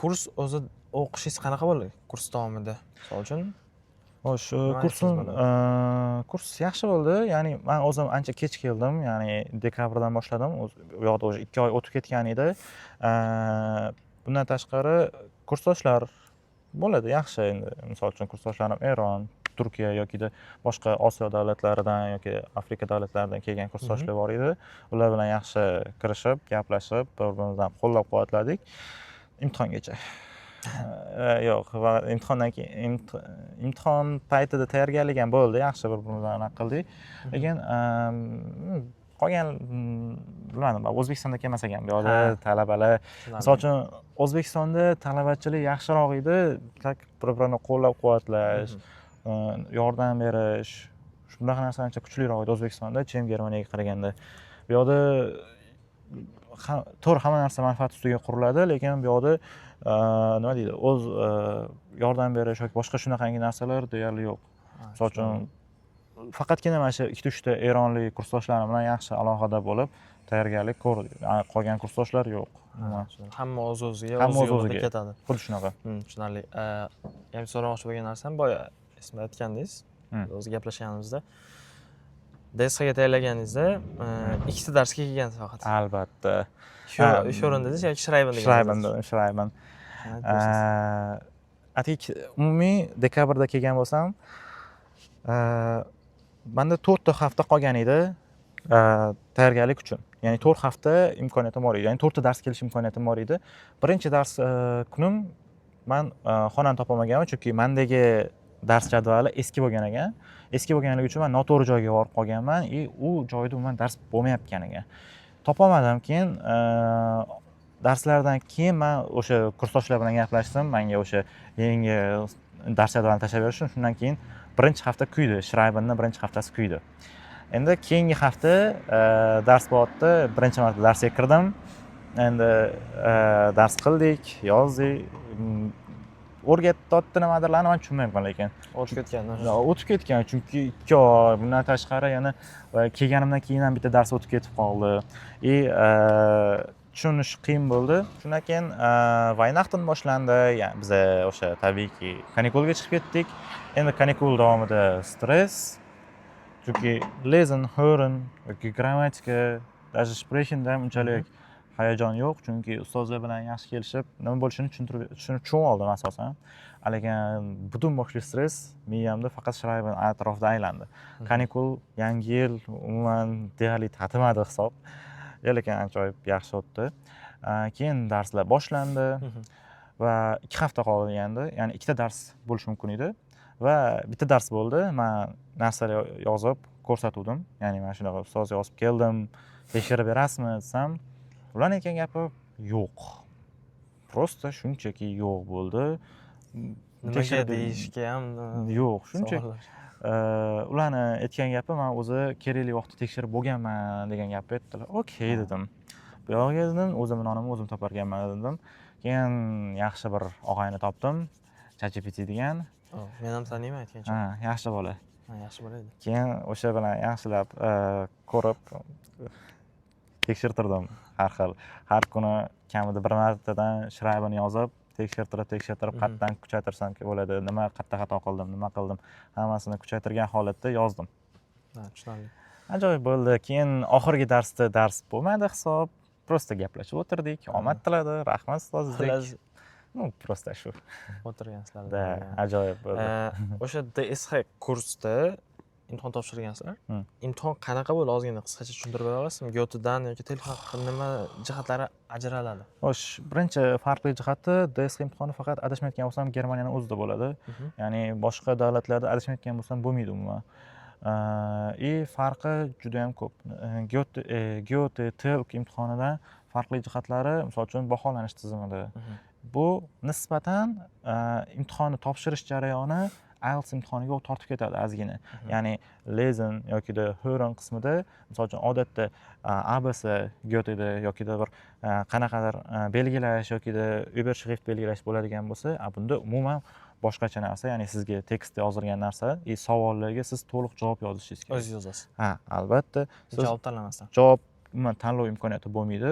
Kurs o'zi, o'qishingiz qanaqa bo'ldi kurs davomida, misol uchun? Xo'sh, Nima kursim aytsangiz bo'ladi? Kurs yaxshi bo'ldi. Ya'ni man o'zim ancha kech keldim, ya'ni dekabrdan boshladim. U yoqda уже 2 oy o'tib ketgan edi. Bundan tashqari, kursdoshlar bo'ladi yaxshi endi. Misol uchun, kursdoshlarim Eron, Turkiya yokida boshqa Osiyo davlatlaridan yoki Afrika davlatlaridan kelgan kursdoshlar bor edi. Ular bilan yaxshi kirishib, gaplashib, bir birimizni qo'llab quvvatladik imtihongacha. Yo'q, va imtihondan keyin, imtihon paytida tayyorgarlik ham bo'ldi yaxshi, bir birimizni anaqa qildik, lekin qolgan, bilmadim, O'zbekistonda emas ekan bu yoqda talabalar. Misol uchun, O'zbekistonda talabachilik yaxshiroq edi, так, bir birini qo'llab quvvatlash, yordam berish, shunaqa narsa ancha kuchliroq edi O'zbekistonda, чем Germaniyaga qaraganda. Bu yoqda to'g'ri, hamma narsa manfaat ustiga quriladi, lekin bu yoqda, nima deydi, o'z yordam berish yoki boshqa shunaqangi narsalar deyarli yo'q. Misol uchun, faqatgina mana shu ikkita uchta eronlik kursdoshlarim bilan yaxshi aloqada bo'lib, tayyorgarlik ko'rdik. Qolgan kursdoshlar yo'q umuman. Hamma o'z o'ziga, Hamma o'z o'z yo'lida o'ziga. ketadi. Xuddi shunaqa. Tushunarli. Yana so'ramoqchi bo'lgan narsam, boya esimda aytgandingiz, o'zi gaplashganimizda, DSHga tayyorlaganingizda ikkita darsga kelgansiz faqat. Albatta. Hören dedingiz yoki Schreiben degan. Schreiben dedim, Schreiben. Aytaylik, umumiy dekabrda kelgan bo'lsam, manda 4 ta hafta qolgan edi tayyorgarlik uchun, ya'ni 4 hafta imkoniyatim bor edi, ya'ni to'rtta dars kelish imkoniyatim bor edi. Birinchi dars kunim man xonani topolmaganman, chunki mandagi dars jadvali eski bo'lgan ekan. Eski bo'lganligi uchun man noto'g'ri joyga borib qolganman и u joyda umuman dars bo'lmayotgan ekan, topolmadim. Keyin darslardan keyin man o'sha kursdoshlar bilan gaplashdim, manga o'sha yangi dars jadvalini tashlab berishdi. Shundan keyin birinchi hafta kuydi, Schreibenni birinchi haftasi kuydi. Endi keyingi hafta dars bo'lyapti, birinchi marta darsga kirdim. Endi dars qildik, yozdik, o'rgatyapti nimadirlarni, man tushunmayapman lekin. O'tib ketgan. O'tib ketgan, chunki 2 oy, bundan tashqari yana va kelganimdan keyin ham bitta dars o'tib ketib qoldi и tushunish qiyin bo'ldi. Shundan keyin Weihnachten boshlandi, ya'ni biza o'sha, tabiiyki, kanikulga chiqib ketdik. Endi kanikul davomida stress, chunki lesen, hören yoki grammatika, даже sprechenda ham unchalik hayajon yo'q, chunki ustozlar bilan yaxshi kelishib, nima bo'lishini tushuntirib, tushunib oldim asosan. Lekin butun boshli stress miyamda faqat Schreiben atrofida aylandi. Kanikul, Yangi yil umuman deyarli tatimadi hisob, lekin ajoyib yaxshi o'tdi. Keyin darslar boshlandi va 2 hafta qolgandi, ya'ni ikkita dars bo'lishi mumkin edi va bitta dars bo'ldi. Man narsalar yozib ko'rsatuvdim, ya'ni mana shunaqa, ustoz, yozib keldim, tekshirib berasizmi desam, ularni aytgan gapi yo'q, просто shunchaki yo'q bo'ldi. Nimaga Tekshirib deyishga ham yo'q, shunchaki savollar. Ularni aytgan gapi: "Man o'zi kerakli vaqtda tekshirib bo'lganman", degan gapni aytdilar. "Okey", dedim, bu yog'iga dedim, "O'zimni nonimni o'zim toparkanman", dedim. Keyin yaxshi bir og'ayni topdim, ChatGPT degan. Oh, men ham taniyman aytgancha. Ha, yaxshi bola. Ha, yaxshi bola edi. Keyin o'sha bilan yaxshilab ko'rib tekshirtirdim. Har xil, har kuni kamida bir martadan Schreiben yozib tekshirtirib, tekshirtirib, qayerdan kuchaytirsam bo'ladi, nima, qayerda xato qildim, nima qildim, hammasini kuchaytirgan holatda yozdim. Ha, tushunarli. Ajoyib bo'ldi. Keyin oxirgi darsda dars bo'lmadi hisob, просто gaplashib o'tirdik, omad tiladi, rahmat, ustoz, dedik. Xullas, Ну, просто shu. o'tirgansizlar. Да, ajoyib bo'ldi. O'sha DSH kursda Imtihon topshirgansizlar. Imtihon qanaqa bo'ldi, ozgina qisqacha tushuntirib bera olasizmi? Goethedan yoki Telk nima jihatlari ajraladi? Xo'sh, birinchi farqli jihati, DSH imtihoni faqat, adashmayotgan bo'lsam, Germaniyani o'zida bo'ladi. Ya'ni boshqa davlatlarda, adashmayotgan bo'lsam, bo'lmaydi umuman. И farqi juda yam ko'p. Goethe, Telk imtihonidan farqli jihatlari, misol uchun, baholanish tizimida. Bu nisbatan imtihonni topshirish jarayoni IELTS imtihoniga tortib ketadi ozgina. Ya'ni Lesen yokida Hören qismida, misol uchun, odatda ABC Goetheda yokida bir qanaqadir belgilash yokida Überschrift belgilash bo'ladigan bo'lsa, bunda umuman boshqacha narsa, ya'ni sizga tekstda yozilgan narsa и savollarga siz to'liq javob yozishingiz kerak. O'zingiz yozasiz. Ha, albatta. Siz Javob tanlamasdan. Javob umuman tanlov imkoniyati bo'lmaydi.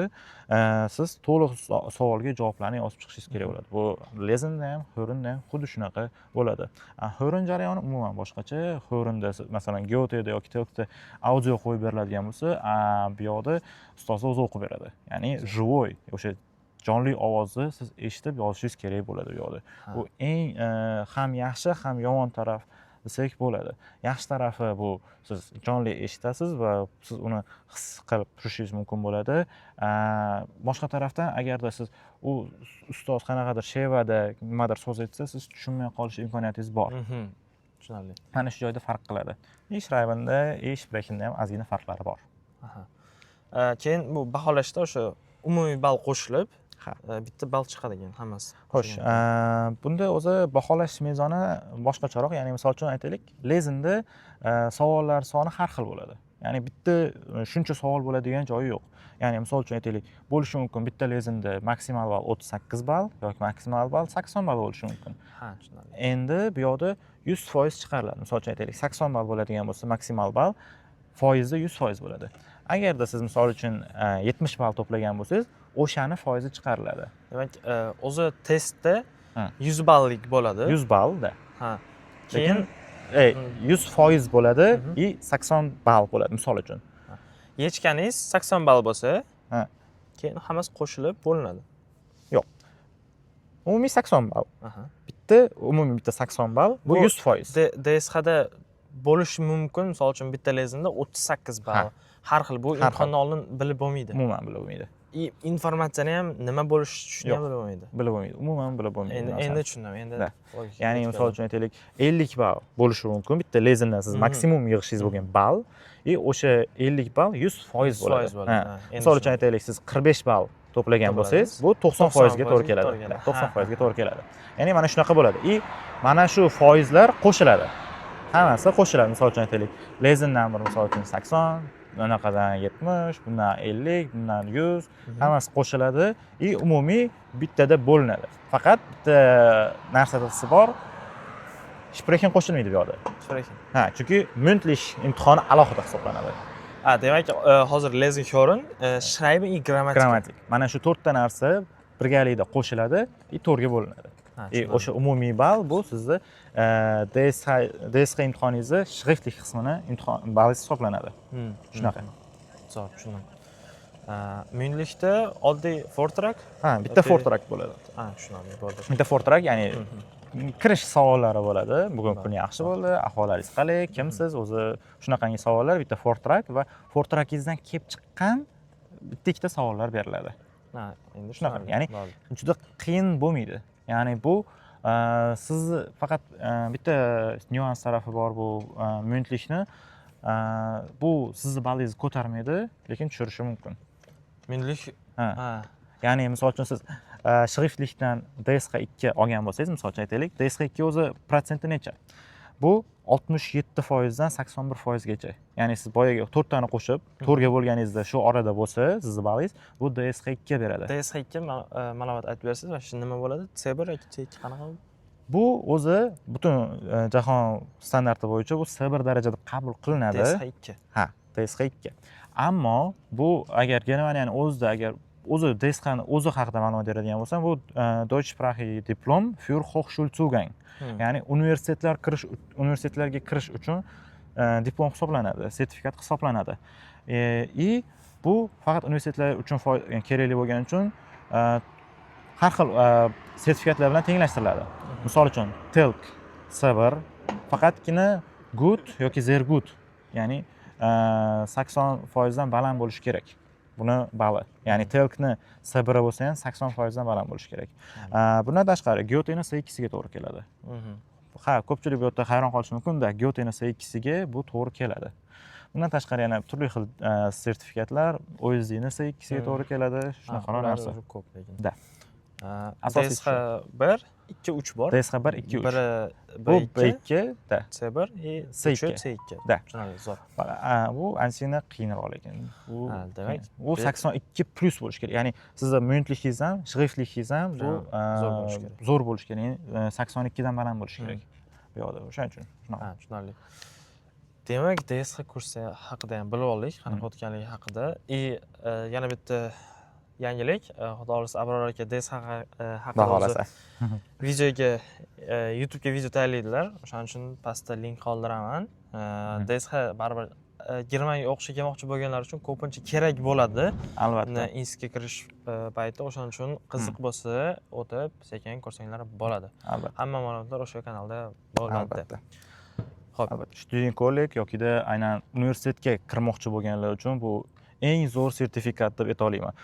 Siz to'liq savolga javoblarni yozib chiqishingiz kerak bo'ladi. Bu Lesenda ham, Hörenda ham xuddi shunaqa bo'ladi. Hören jarayoni umuman boshqacha. Hörenda masalan, Goetheda yoki Telkda audio qo'yib beriladigan bo'lsa, bu yoqda ustoz o'zi o'qib beradi. Ya'ni живой, o'sha jonli ovozni siz eshitib yozishingiz kerak bo'ladi u yoqda. Bu eng ham yaxshi, ham yomon taraf desak bo'ladi. Yaxshi tarafi, bu siz jonli eshitasiz va siz uni his qilib turishingiz mumkin bo'ladi. Boshqa tarafdan, agarda siz u ustoz qanaqadir shevada nimadir so'z aytsa, siz tushunmay qolish imkoniyatingiz bor. Tushunarli. Mana shu joyda farq qiladi. И Schreibenda, и Sprechenda ham ozgina farqlari bor. Aha. Keyin bu baholashda o'sha umumiy ball qo'shilib, bitta ball chiqadigan hammasi. Xo'sh, bunda o'zi baholash mezoni boshqacharoq. Ya'ni misol uchun aytaylik, Lesenda savollar soni har xil bo'ladi. Ya'ni bitta shuncha savol bo'ladigan joyi yo'q. Ya'ni misol uchun aytaylik, bo'lishi mumkin bitta Lesenda maksimal ball 38 ball yoki maksimal ball 80 ball bo'lishi mumkin. Ha, tushunarli. Endi bu yoqda 100% chiqariladi. Misol uchun aytaylik, 80 ball bo'ladigan bo'lsa, maksimal ball foizi 100% bo'ladi. Agarda siz misol uchun 70 ball to'plagan bo'lsangiz, o'shani foizi chiqariladi. Demak, o'zi testda 100 ballik bo'ladi. 100 ballda. Ha. Lekin Keyin 100% bo'ladi и 80 ball bo'ladi misol uchun. Yechganingiz 80 ball bo'lsa, keyin hammasi qo'shilib bo'linadi. Umumiy 80 ball. Bitta umumiy bitta 80 ball bu Bu 100%. DSHda bo'lishi mumkin, misol uchun, bitta Lesenda 38 ball. Ha. Har xil, bu Har xil. imtihondan oldin bilib bo'lmaydi. Umuman bilib bo'lmaydi. И informatsiyani ham nima bo'lishi shuni ham Yo'q. bilib bo'lmaydi. Bilib bo'lmaydi. Umuman bilib bo'lmaydi. Endi Masalan. Endi tushundim. Endi Да. logika Ya'ni yetib misol keldi. uchun aytaylik, 50 ball bo'lishi mumkin. Bitta Lesendan siz maksimum yig'ishingiz bo'lgan ball и o'sha 50 ball 100% 100% bo'ladi. bo'ladi. Ha. Ha, endi Misol uchun tushundim. aytaylik, siz 45 ball to'plagan bo'lsangiz, To'pladingiz. bu 90 foizga to'g'ri 90% keladi. to'g'ri keladi. 90 foizga to'g'ri keladi. Ya'ni mana shunaqa bo'ladi. И mana shu foizlar qo'shiladi. Hammasi qo'shiladi. Misol uchun aytaylik, Lesendan bir misol uchun 80, bunaqadan 70, bundan 50, bundan 100, hammasi qo'shiladi и umumiy bittada bo'linadi. Faqat bitta narsasi bor. Sprechen qo'shilmaydi bu yoqda. Sprechen. Ha, chunki mündlich imtihoni alohida hisoblanadi. Ha, demak, hozir Lesen, Hören, Schreiben и grammatika. Grammatik. Mana shu to'rtta narsa birgalikda qo'shiladi и to'rtga bo'linadi. Ha, И tushunarli. o'sha umumiy ball bu sizni DSH imtihoningizni schriftlich qismini imtihon balli hisoblanadi. Shunaqa. Zo'r, tushundim. Mündlichda oddiy Vortrag? Ha, bitta Oddiy- Vortrag bo'ladi. Ha, tushunarli bo'ldi. Bitta Vortrag, ya'ni kirish savollari bo'ladi. Bugun kun yaxshi bo'ldi, ahvollaringiz qalay, kimsiz, o'zi shunaqangi savollar, bitta Vortrag va Vortragingizdan kelib chiqqan bitta ikkita savollar beriladi. Ha, endi Shunaqa, tushunarli. ya'ni Bo'ldi. juda qiyin bo'lmaydi. Ya'ni bu sizni faqat bitta nyuans tarafi bor bu mündlichni bu sizni ballingizni ko'tarmaydi, lekin tushirishi mumkin. Mündlich Ha. ha. Ya'ni misol uchun siz schriftlichdan DSH 2 olgan bo'lsangiz, misol uchun aytaylik, DSH 2 o'zi protsenti necha? Bu 67 foizdan 81 foizgacha. Ya'ni siz boyagi to'rttani qo'shib, to'rtga bo'lganingizda shu orada bo'lsa, sizni ballingiz bu DSH 2 beradi. DSH 2 ma'lumot aytib bersangiz, mana shu nima bo'ladi? C1 yoki C2 qanaqa? Bu o'zi butun jahon standarti bo'yicha bu C1 darajada qabul qilinadi. DSH 2. Ha, DSH 2. Ammo bu agar Germaniyani o'zida, agar o'zi DSHni o'zi haqida ma'lumot beradigan bo'lsam, bu Deutschsprachige Diplom für Hochschulzugang. Ya'ni universitetlarga kirish uchun diplom hisoblanadi, sertifikat hisoblanadi. И bu faqat universitetlar uchun ya'ni kerakli bo'lgani uchun har xil sertifikatlar bilan tenglashtiriladi. Misol uchun, TELK C1 faqatgina Gut yoki sehr gut, ya'ni 80%dan baland bo'lishi kerak buni bali. Ya'ni Telkni C1 bo'lsa ham, 80%dan baland bo'lishi kerak. Bundan tashqari, Gyoteni C2siga to'g'ri keladi. Ha, ko'pchilik bu yerda hayron qolishi mumkin-da, Gyoteni C2siga bu to'g'ri keladi. Bundan tashqari, yana turli xil sertifikatlar, OSDni C2siga to'g'ri keladi, shunaqa ular narsa. Уже ko'p lekin. Да. Asosiysi. DSH 1, 2, 3 bor. DSH 1, 2, 3. Biri Bu B2, B2 да. C1 и C2. uchi C2. Да. Tushunarli, zo'r. Bu anchagina qiyinroq lekin. Bu Ha, demak, qiyin. U 82+ bo'lishi kerak. Ya'ni sizni mündlich ingiz ham, schriftlich ingiz ham bu zo'r bo'lishi kerak. Zo'r bo'lishi kerak. Ya'ni 82dan baland bo'lishi kerak bu yoqda. O'shaning uchun shunaqa. Ha, tushunarli. Demak, DSH kursi haqida ham bilib oldik, qanaqa o'tganligi haqida. И yana bitta yangilik, Xudo xohlasa, Abror aka DSH Xudo haqida o'zi xohlasa. Videoga, YouTube'ga video tayyorlaydilar. O'shaning uchun pastda link qoldiraman. DSH baribir Germaniyaga o'qishga kelmoqchi bo'lganlar uchun ko'pincha kerak bo'ladi. Albatta. Institutga kirish payti, o'shaning uchun qiziq bo'lsa, o'tib sekin ko'rsanglar bo'ladi. Albatta. Hamma ma'lumotlar o'sha kanalda bo'ladi. Albatta. Xo'p. Albatta. Studienkolleg yokida aynan universitetga kirmoqchi bo'lganlar uchun bu eng zo'r sertifikat deb ayta olaman.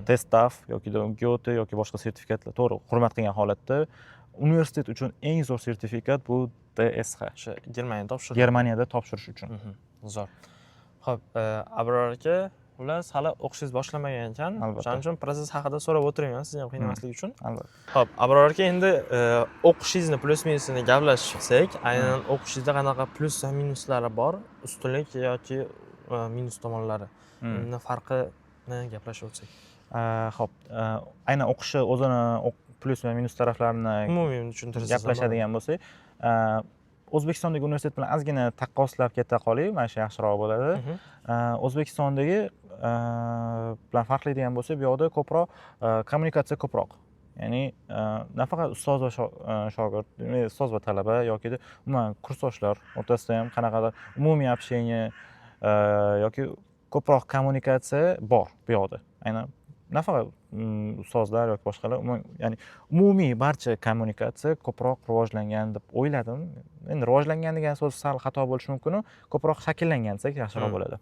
TestDaF yokida Goethe yoki boshqa sertifikatlar, to'g'ri, hurmat qilgan holatda, universitet uchun eng zo'r sertifikat bu DSH. O'sha Germaniyada topshirdi. Germaniyada topshirish uchun. Zo'r. Xo'p, Abror aka, xullas, hali o'qishingiz boshlanmagan ekan. Albatta. O'shaning uchun процесс haqida so'rab o'tirmayman, sizni ham qiynamaslik uchun. Albatta. Xo'p, Abror aka, endi o'qishingizni плюс minusini gaplashib chiqsak, aynan o'qishingizda qanaqa плюс va minuslari bor, ustunlik yoki minus tomonlari. Uni farqini gaplashib o'tsak. Xo'p, aynan o'qishi o'zini плюс va minus taraflarini Umumiy tushuntirsangiz ham bo'ladi. Gaplashadigan bo'lsak, O'zbekistondagi universitet bilan ozgina taqqoslab keta qolaylik, mana shu yaxshiroq bo'ladi. O'zbekistondagi bilan farqlaydigan bo'lsak, bu yoqda ko'proq kommunikatsiya ko'proq. Ya'ni nafaqat ustoz va shogird, ustoz va talaba yoki umuman kursdoshlar o'rtasida ham qanaqadir umumiy общение yoki ko'proq kommunikatsiya bor bu yoqda. Aynan nafaqat ustozlar yoki boshqalar, umuman, ya'ni umumiy barcha kommunikatsiya ko'proq rivojlangan deb o'yladim. Endi rivojlangan degan so'z sal xato bo'lishi mumkin, ko'proq shakllangan desak yaxshiroq bo'ladi.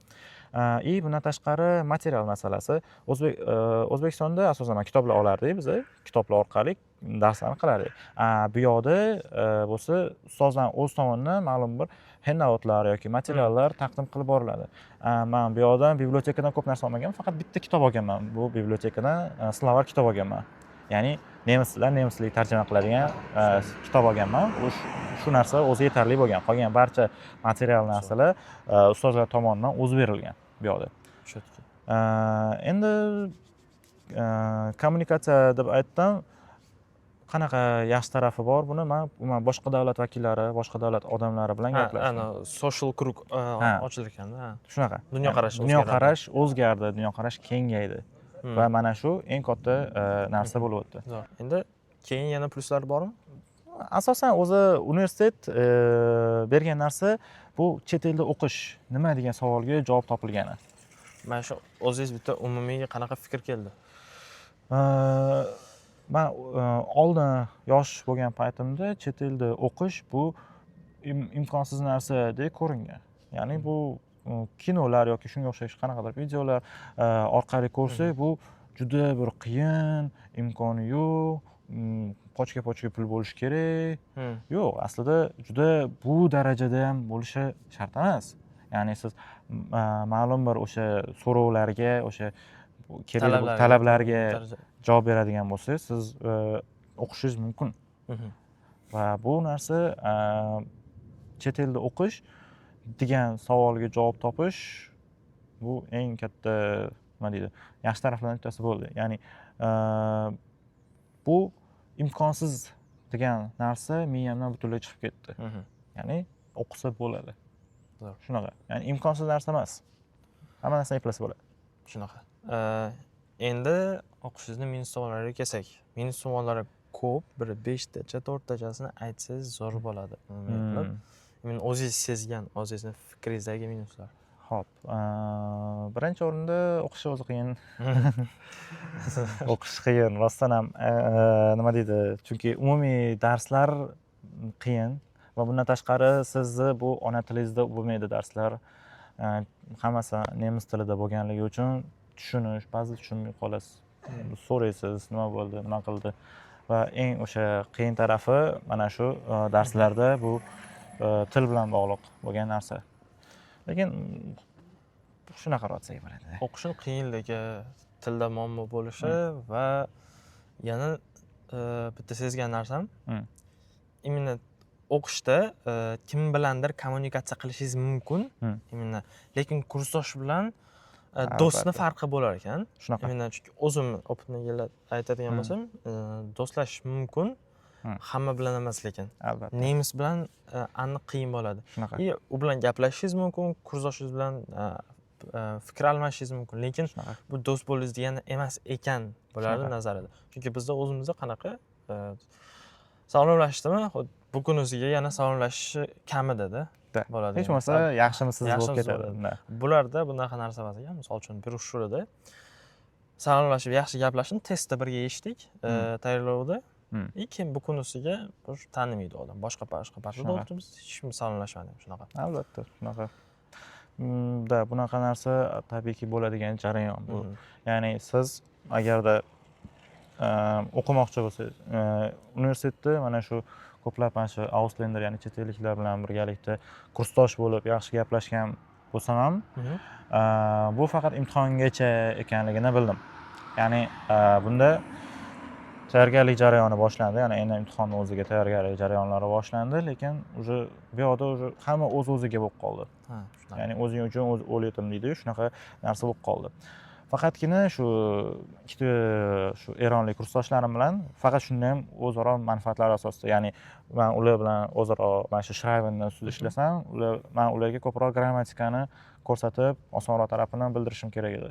И bundan tashqari, material masalasi. O'zbekistonda asosan kitoblar olardik biz, kitoblar orqali darslarni qilardik. Bu yoqda bo'lsa ustozlar o'z tomonidan ma'lum bir handoutlar yoki materiallar taqdim qilib boriladi. Man bu yoqdan bibliotekadan ko'p narsa olmaganman, faqat bitta kitob olganman. Bu bibliotekadan словарь kitob olganman. Ya'ni nemis tilidan nemis tiliga tarjima qiladigan kitob olganman. Shu narsa o'zi yetarli bo'lgan. Qolgan barcha material narsalar ustozlar tomonidan o'zi berilgan bu yoqda. Четкий. Endi kommunikatsiya deb aytdim. Qanaqa yaxshi tarafi bor buni? Man umuman boshqa davlat vakillari, boshqa davlat odamlari bilan gaplashdim. Ana social круг ochilar ekanda, ha. Shunaqa. Dunyoqarash o'zgaradi. Dunyoqarash o'zgardi, dunyoqarash kengaydi. Va mana shu eng katta narsa bo'lib o'tdi. Zo'r. Endi keyin yana плюс lar bormi? Asosan o'zi universitet bergan narsa bu chet elda o'qish nima degan savolga javob topilgani. Mana shu o'zingiz bitta umumiy qanaqa fikr keldi? Man oldin yosh bo'lgan paytimda chet elda o'qish bu imkonsiz narsadek ko'ringan. Ya'ni bu kinolar yoki shunga o'xshash qanaqadir videolar orqali ko'rsak, bu juda bir qiyin, imkoni yo'q, pochka-pochka pul bo'lishi kerak. Yo'q, aslida juda bu darajada ham bo'lishi shart emas. Ya'ni siz ma'lum bir o'sha so'rovlarga, o'sha kerak Talablarga. Talablarga Daraja. Javob beradigan bo'lsangiz, siz o'qishingiz mumkin. Va bu narsa, chet elda o'qish degan savolga javob topish, bu eng katta, nima deydi, yaxshi taraflardan bittasi bo'ldi. Ya'ni bu imkonsiz degan narsa miyamdan butunlay chiqib ketdi. Ya'ni o'qisa bo'ladi. Zo'r. Shunaqa. Ya'ni imkonsiz narsa emas. Hamma narsani eplasa bo'ladi. Shunaqa. Endi o'qishingizni minus tomonlariga kelsak. Minus tomonlari ko'p, bir beshtacha, to'rttachasini aytsangiz zo'r bo'ladi. Umumiy qilib. Men o'zingiz sezgan, o'zingizni fikringizdagi minuslar. Xo'p, birinchi o'rinda o'qish o'zi qiyin. O'qish qiyin, rostdan ham, nima deydi, chunki umumiy darslar qiyin. Va bundan tashqari, sizni bu ona tilingizda bo'lmaydi darslar. Hammasi nemis tilida bo'lganligi uchun tushunish, ba'zida tushunmay qolasiz, so'raysiz, nima bo'ldi, nima qildi. Va eng o'sha qiyin tarafi mana shu darslarda bu til bilan bog'liq bo'lgan narsa. Lekin shunaqa desak bo'ladi. O'qishni qiyinligi, tilda muammo bo'lishi va yana bitta sezgan narsam, именно o'qishda kim bilandir kommunikatsiya qilishingiz mumkin, именно, lekin kursdosh bilan do'stni farqi bo'lar ekan. Shunaqa. Именно, chunki o'zim опыт ni aytadigan bo'lsam, do'stlashish mumkin, hamma bilan emas lekin. Nemis bilan aniq qiyin bo'ladi. Shunaqa. И u bilan gaplashishingiz mumkin, kursdoshingiz bilan fikr almashishingiz mumkin, lekin bu do'st bo'ldingiz degani emas ekan bularni nazarida. Chunki bizda o'zimizda qanaqa salomlashdimi, bu kunisiga yana salomlashishi kamidada bo'ladi. Hech bo'lmasa, yaxshimisiz bo'lib Yaxshimisiz ketadi. bo'ladi. Da. Bularda bunaqa narsa emas ekan. Misol uchun, Berufsschule salomlashib, yaxshi gaplashdim, testda birga yechdik tayyorlovda. И keyin bu kunisiga уже tanimaydi odam, boshqa boshqa partada o'tiribmiz, hech kim salomlashmadi shunaqa. Albatta, shunaqa. Да, bunaqa narsa tabiiyki bo'ladigan jarayon bu. Ya'ni siz agarda o'qimoqchi bo'lsangiz, universitetda mana shu ko'plab mana shu Ausländer, ya'ni chet elliklar bilan birgalikda kursdosh bo'lib, yaxshi gaplashgan bo'lsam ham, bu faqat imtihongacha ekanligini bildim. Ya'ni bunda tayyorgarlik jarayoni boshlandi, ya'ni endi imtihonni o'ziga tayyorgarlik jarayonlari boshlandi, lekin уже bu yoqda уже hamma o'z o'ziga bo'lib qoldi. Ha, shunaqa. Ya'ni o'zing uchun o'zi o'l yetim deydiyu, shunaqa narsa bo'lib qoldi. Faqatgina shu ikkita shu eronlik kursdoshlarim bilan, faqat shunda ham o'zaro manfaatlar asosida, ya'ni man ular bilan o'zaro mana shu Schreibenni ustida ishlasam, ular, man ularga ko'proq grammatikani ko'rsatib, osonroq tarafini bildirishim kerak edi.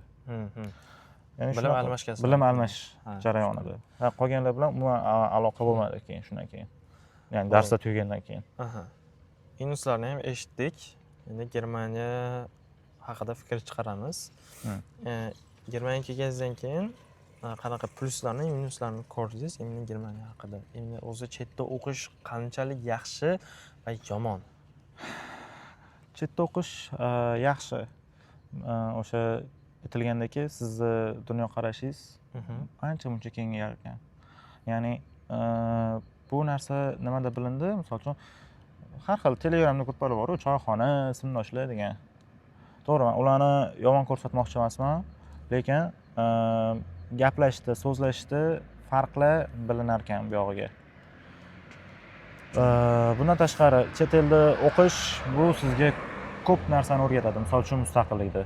Ya'ni Bilim shunaqa almashgansiz. Bilim almashish jarayonida. Ha, qolganlar bilan umuman aloqa bo'lmadi keyin, shundan keyin, ya'ni darslar tugagandan keyin. Aha. Minuslarni ham eshitdik. Endi Germaniya haqida fikr chiqaramiz. Germaniyaga kelganingizdan keyin qanaqa plyuslarni, minuslarni ko'rdingiz именно Germaniya haqida? Endi o'zi chetda o'qish qanchalik yaxshi va yomon? Chetda o'qish yaxshi. O'sha aytilgandeki, sizni dunyoqarashingiz ancha muncha kengayar ekan. Ya'ni bu narsa nimada bilindi? Misol uchun, har xil Telegramda gruppalar boru, choyxona, sinfdoshlar degan. To'g'ri, man ularni yomon ko'rsatmoqchi emasman, lekin gaplashishda, so'zlashishda farqlar bilinar ekan bu yog'iga. Bundan tashqari, chet elda o'qish bu sizga ko'p narsani o'rgatadi. Misol uchun, mustaqillikni.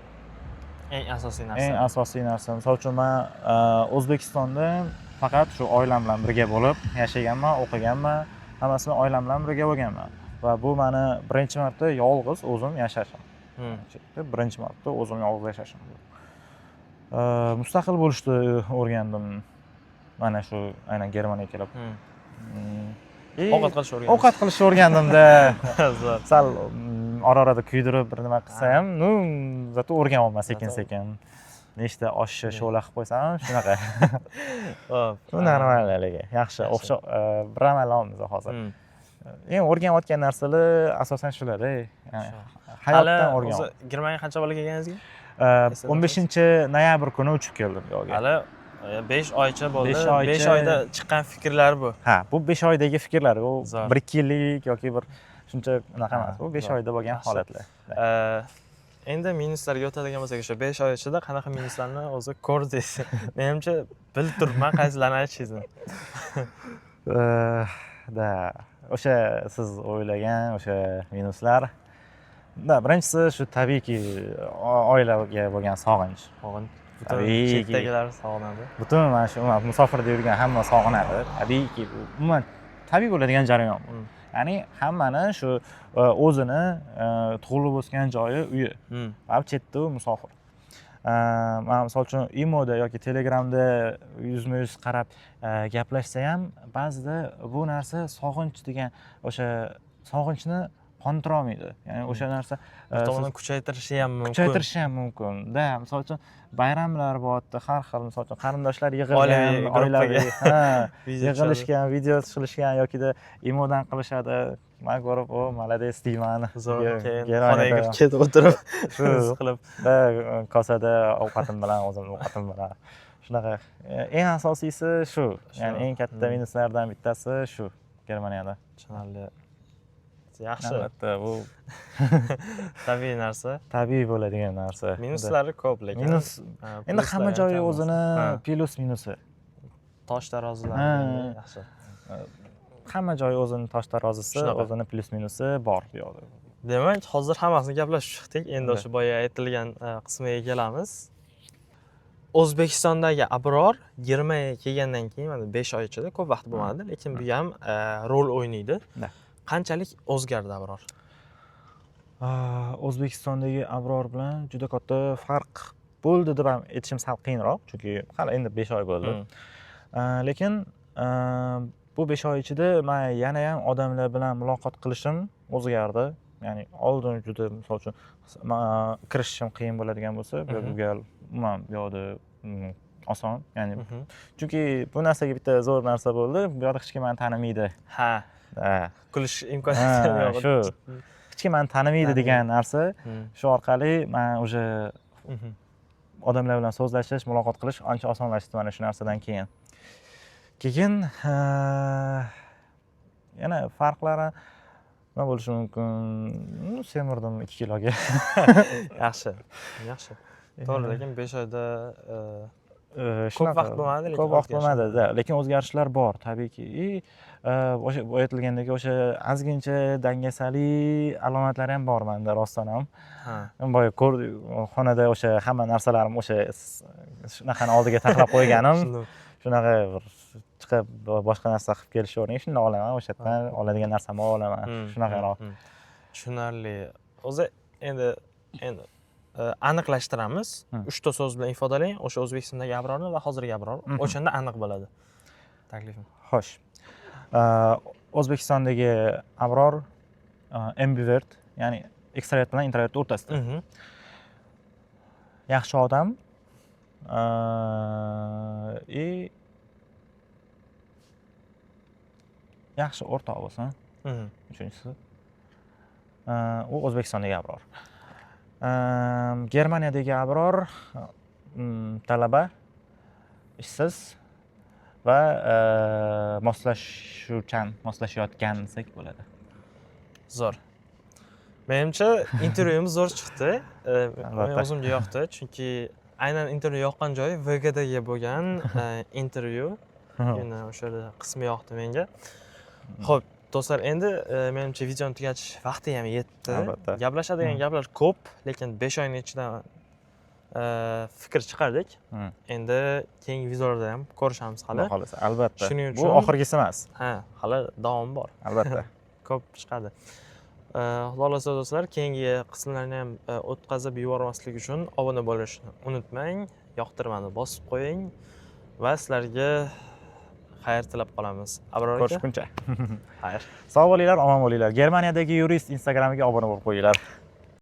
Eng asosiy narsa. Eng asosiy narsa. Misol uchun, man O'zbekistonda faqat shu oilam bilan birga bo'lib yashaganman, o'qiganman, hammasini oilam bilan birga bo'lganman. Va bu mani birinchi marta yolg'iz o'zim yashashim. Chetda birinchi marta o'zim yolg'iz yashashim bu. Mustaqil bo'lishni o'rgandim. Mana shu aynan Germaniyaga kelib. Ovqat qilishni o'rgandingiz. Ovqat qilishni o'rgandimda. Zo'r. Sal ora-orada kuydirib bir nima qilsa ham, ну, зато o'rganyapman sekin sekin. Nechta oshni sho'la qilib qo'ysam ham shunaqa. Xo'p. Bu normal haligi. Yaxshi, Yaxshi. o'xshab bir amal olamiz hozir. Eng o'rganayotgan narsalar asosan shular-da. Ya'ni Shu. hayotdan Hali o'rganyapman. o'zi Germaniyaga qancha bola kelganingizga? Eslatasiz? 15-noyabr kuni uchib keldim bu yoqqa. Hali 5 oycha bo'ldi. 5 oycha. 5 oyda chiqqan fikrlar bu. Ha, bu 5 oydagi fikrlar. U Zo'r. 1-2 yillik yoki bir shuncha unaqa emas. Bu 5 Zo'r. oyda bo'lgan Yaxshi. holatlar. Endi minuslarga o'tadigan bo'lsak, o'sha 5 oy ichida qanaqa minuslarni o'zi ko'rdingiz? Menimcha, bilib turibman qaysilarini aytishingizni. Да, o'sha siz o'ylagan o'sha minuslar. Да, birinchisi shu tabiiyki oilaga bo'lgan sog'inch. Sog'inch. Butun Tabiiyki. chetdagilar sog'inadi. Butun mana shu umuman musofirda yurgan hamma sog'inadi. Tabiiyki, bu umuman tabiiy bo'ladigan jarayon bu. Ya'ni hammani shu o'zini tug'ilib o'sgan joyi uyi. Va chetda u musofir. Man misol uchun Imoda yoki Telegramda yuzma yuz qarab gaplashsa ham, ba'zida bu narsa sog'inch degan o'sha sog'inchni Qondirolmaydi. Ya'ni o'sha narsa Bir tomondan kuchaytirishi ham mumkin. Kuchaytirishi ham mumkin da. Misol uchun, bayramlar bo'lyapti, har xil, misol uchun, qarindoshlar yig'ilgan, Oilaviy oilaviy gruppaga ha, video tushadi. Yig'ilishgan, video qilishgan yokida imodan qilishadi. Man ko'rib, "O, молодец", deyman. Zo'r, keyin Germaniyada xonaga kirib ketib o'tirib Shu his qilib. Da kosada ovqatim bilan, o'zimni ovqatim bilan, shunaqa. Eng asosiysi shu, ya'ni eng katta minuslardan bittasi shu Germaniyada. Tushunarli, yaxshi. Albatta, bu Tabiiy narsa. Tabiiy bo'ladigan narsa. Minuslari ko'p, lekin Minus ha, endi pluslari hamma ham joyi kam emas. o'zini plyus minusi. Tosh tarozilari endi yaxshi. Hamma joyi o'zini tosh tarozisi, Shunaqa. o'zini plyus minusi bor bu yoqda. Demak, hozir hammasini gaplashib chiqdik. Endi Да. o'sha boya aytilgan qismiga kelamiz. O'zbekistondagi Abror Germaniyaga kelgandan keyin, mana, 5 oy ichida, ko'p vaqt bo'lmadi, lekin bu ham rol o'ynaydi. Да. Qanchalik o'zgardi Abror? O'zbekistondagi Abror bilan juda katta farq bo'ldi deb ham aytishim sal qiyinroq, chunki hali endi 5 oy bo'ldi. Lekin bu 5 oy ichida man yana ham odamlar bilan muloqot qilishim o'zgardi. Ya'ni oldin juda, misol uchun, kirishishim qiyin bo'ladigan bo'lsa, bu gal umuman bu yoqda oson. Ya'ni chunki bu narsaga bitta zo'r narsa bo'ldi, bu yoqda hech kim mani tanimaydi. Ha. Kulish imkoniyati Ha, yo'q. shu. Hech kim mani tanimaydi degan narsa, shu orqali man уже odamlar bilan so'zlashish, muloqot qilish ancha osonlashdi mana shu narsadan keyin. Keyin yana farqlari nima bo'lishi mumkin? Semirdim 2 kiloga. Yaxshi, yaxshi, to'g'ri, lekin 5 oyda ko'p Shunaqa. vaqt bo'lmadi, lekin Ko'p vaqt o'zgarishlar bo'lmadi da, lekin o'zgarishlar bor tabiiyki. И o'sha aytilgandek, o'sha ozgincha dangasalik alomatlari ham bor manda rostdan ham. Boya ko'rdik, xonada o'sha hamma narsalarim o'sha shunaqani oldiga taxlab qo'yganim. Tushundim. Shunaqa bir chiqib boshqa narsa qilib kelish o'rniga shundoq olaman, o'sha yerdan oladigan narsamni olaman, shunaqaroq. Tushunarli. O'zi endi aniqlashtiramiz. Uchta so'z bilan ifodalang o'sha O'zbekistondagi Abrorni va hozirgi Abror. O'shanda aniq bo'ladi taklifim. Xo'sh, O'zbekistondagi Abror ambivert, ya'ni ekstravert bilan introvert o'rtasida. Yaxshi odam и yaxshi o'rtoq bo'lsin. Uchinchisi, u O'zbekistondagi Abror. Germaniyadagi Abror talaba, ishsiz va moslashuvchan, moslashayotgan desak bo'ladi. Zo'r, menimcha, intervyumiz zo'r chiqdi. Men Albatta. o'zimga yoqdi, chunki aynan intervyu yoqqan joyi VGDga bo'lgan intervyu. Yana o'sha qismi yoqdi menga. Ho'p, do'stlar, endi menimcha, videoni tugatish vaqti ham yetdi. Albatta. Gaplashadigan gaplar ko'p, lekin 5 oyning ichida fikr chiqardik. Endi keyingi videolarda ham ko'rishamiz hali. Xudo xohlasa, albatta. Shuning Bu uchun- oxirgisi emas. Ha, hali davom bor. Albatta. Ko'p chiqadi. Xudo xohlasa, do'stlar, keyingi qismlarni ham o'tkazib yubormaslik uchun obuna bo'lishni unutmang, yoqtirmani bosib qo'ying va sizlarga xayr tilab qolamiz. Abror aka, Ko'rishguncha. xayr. Sog' bo'linglar, omon bo'linglar. Germaniyadagi yurist Instagramiga obuna bo'lib qo'yinglar.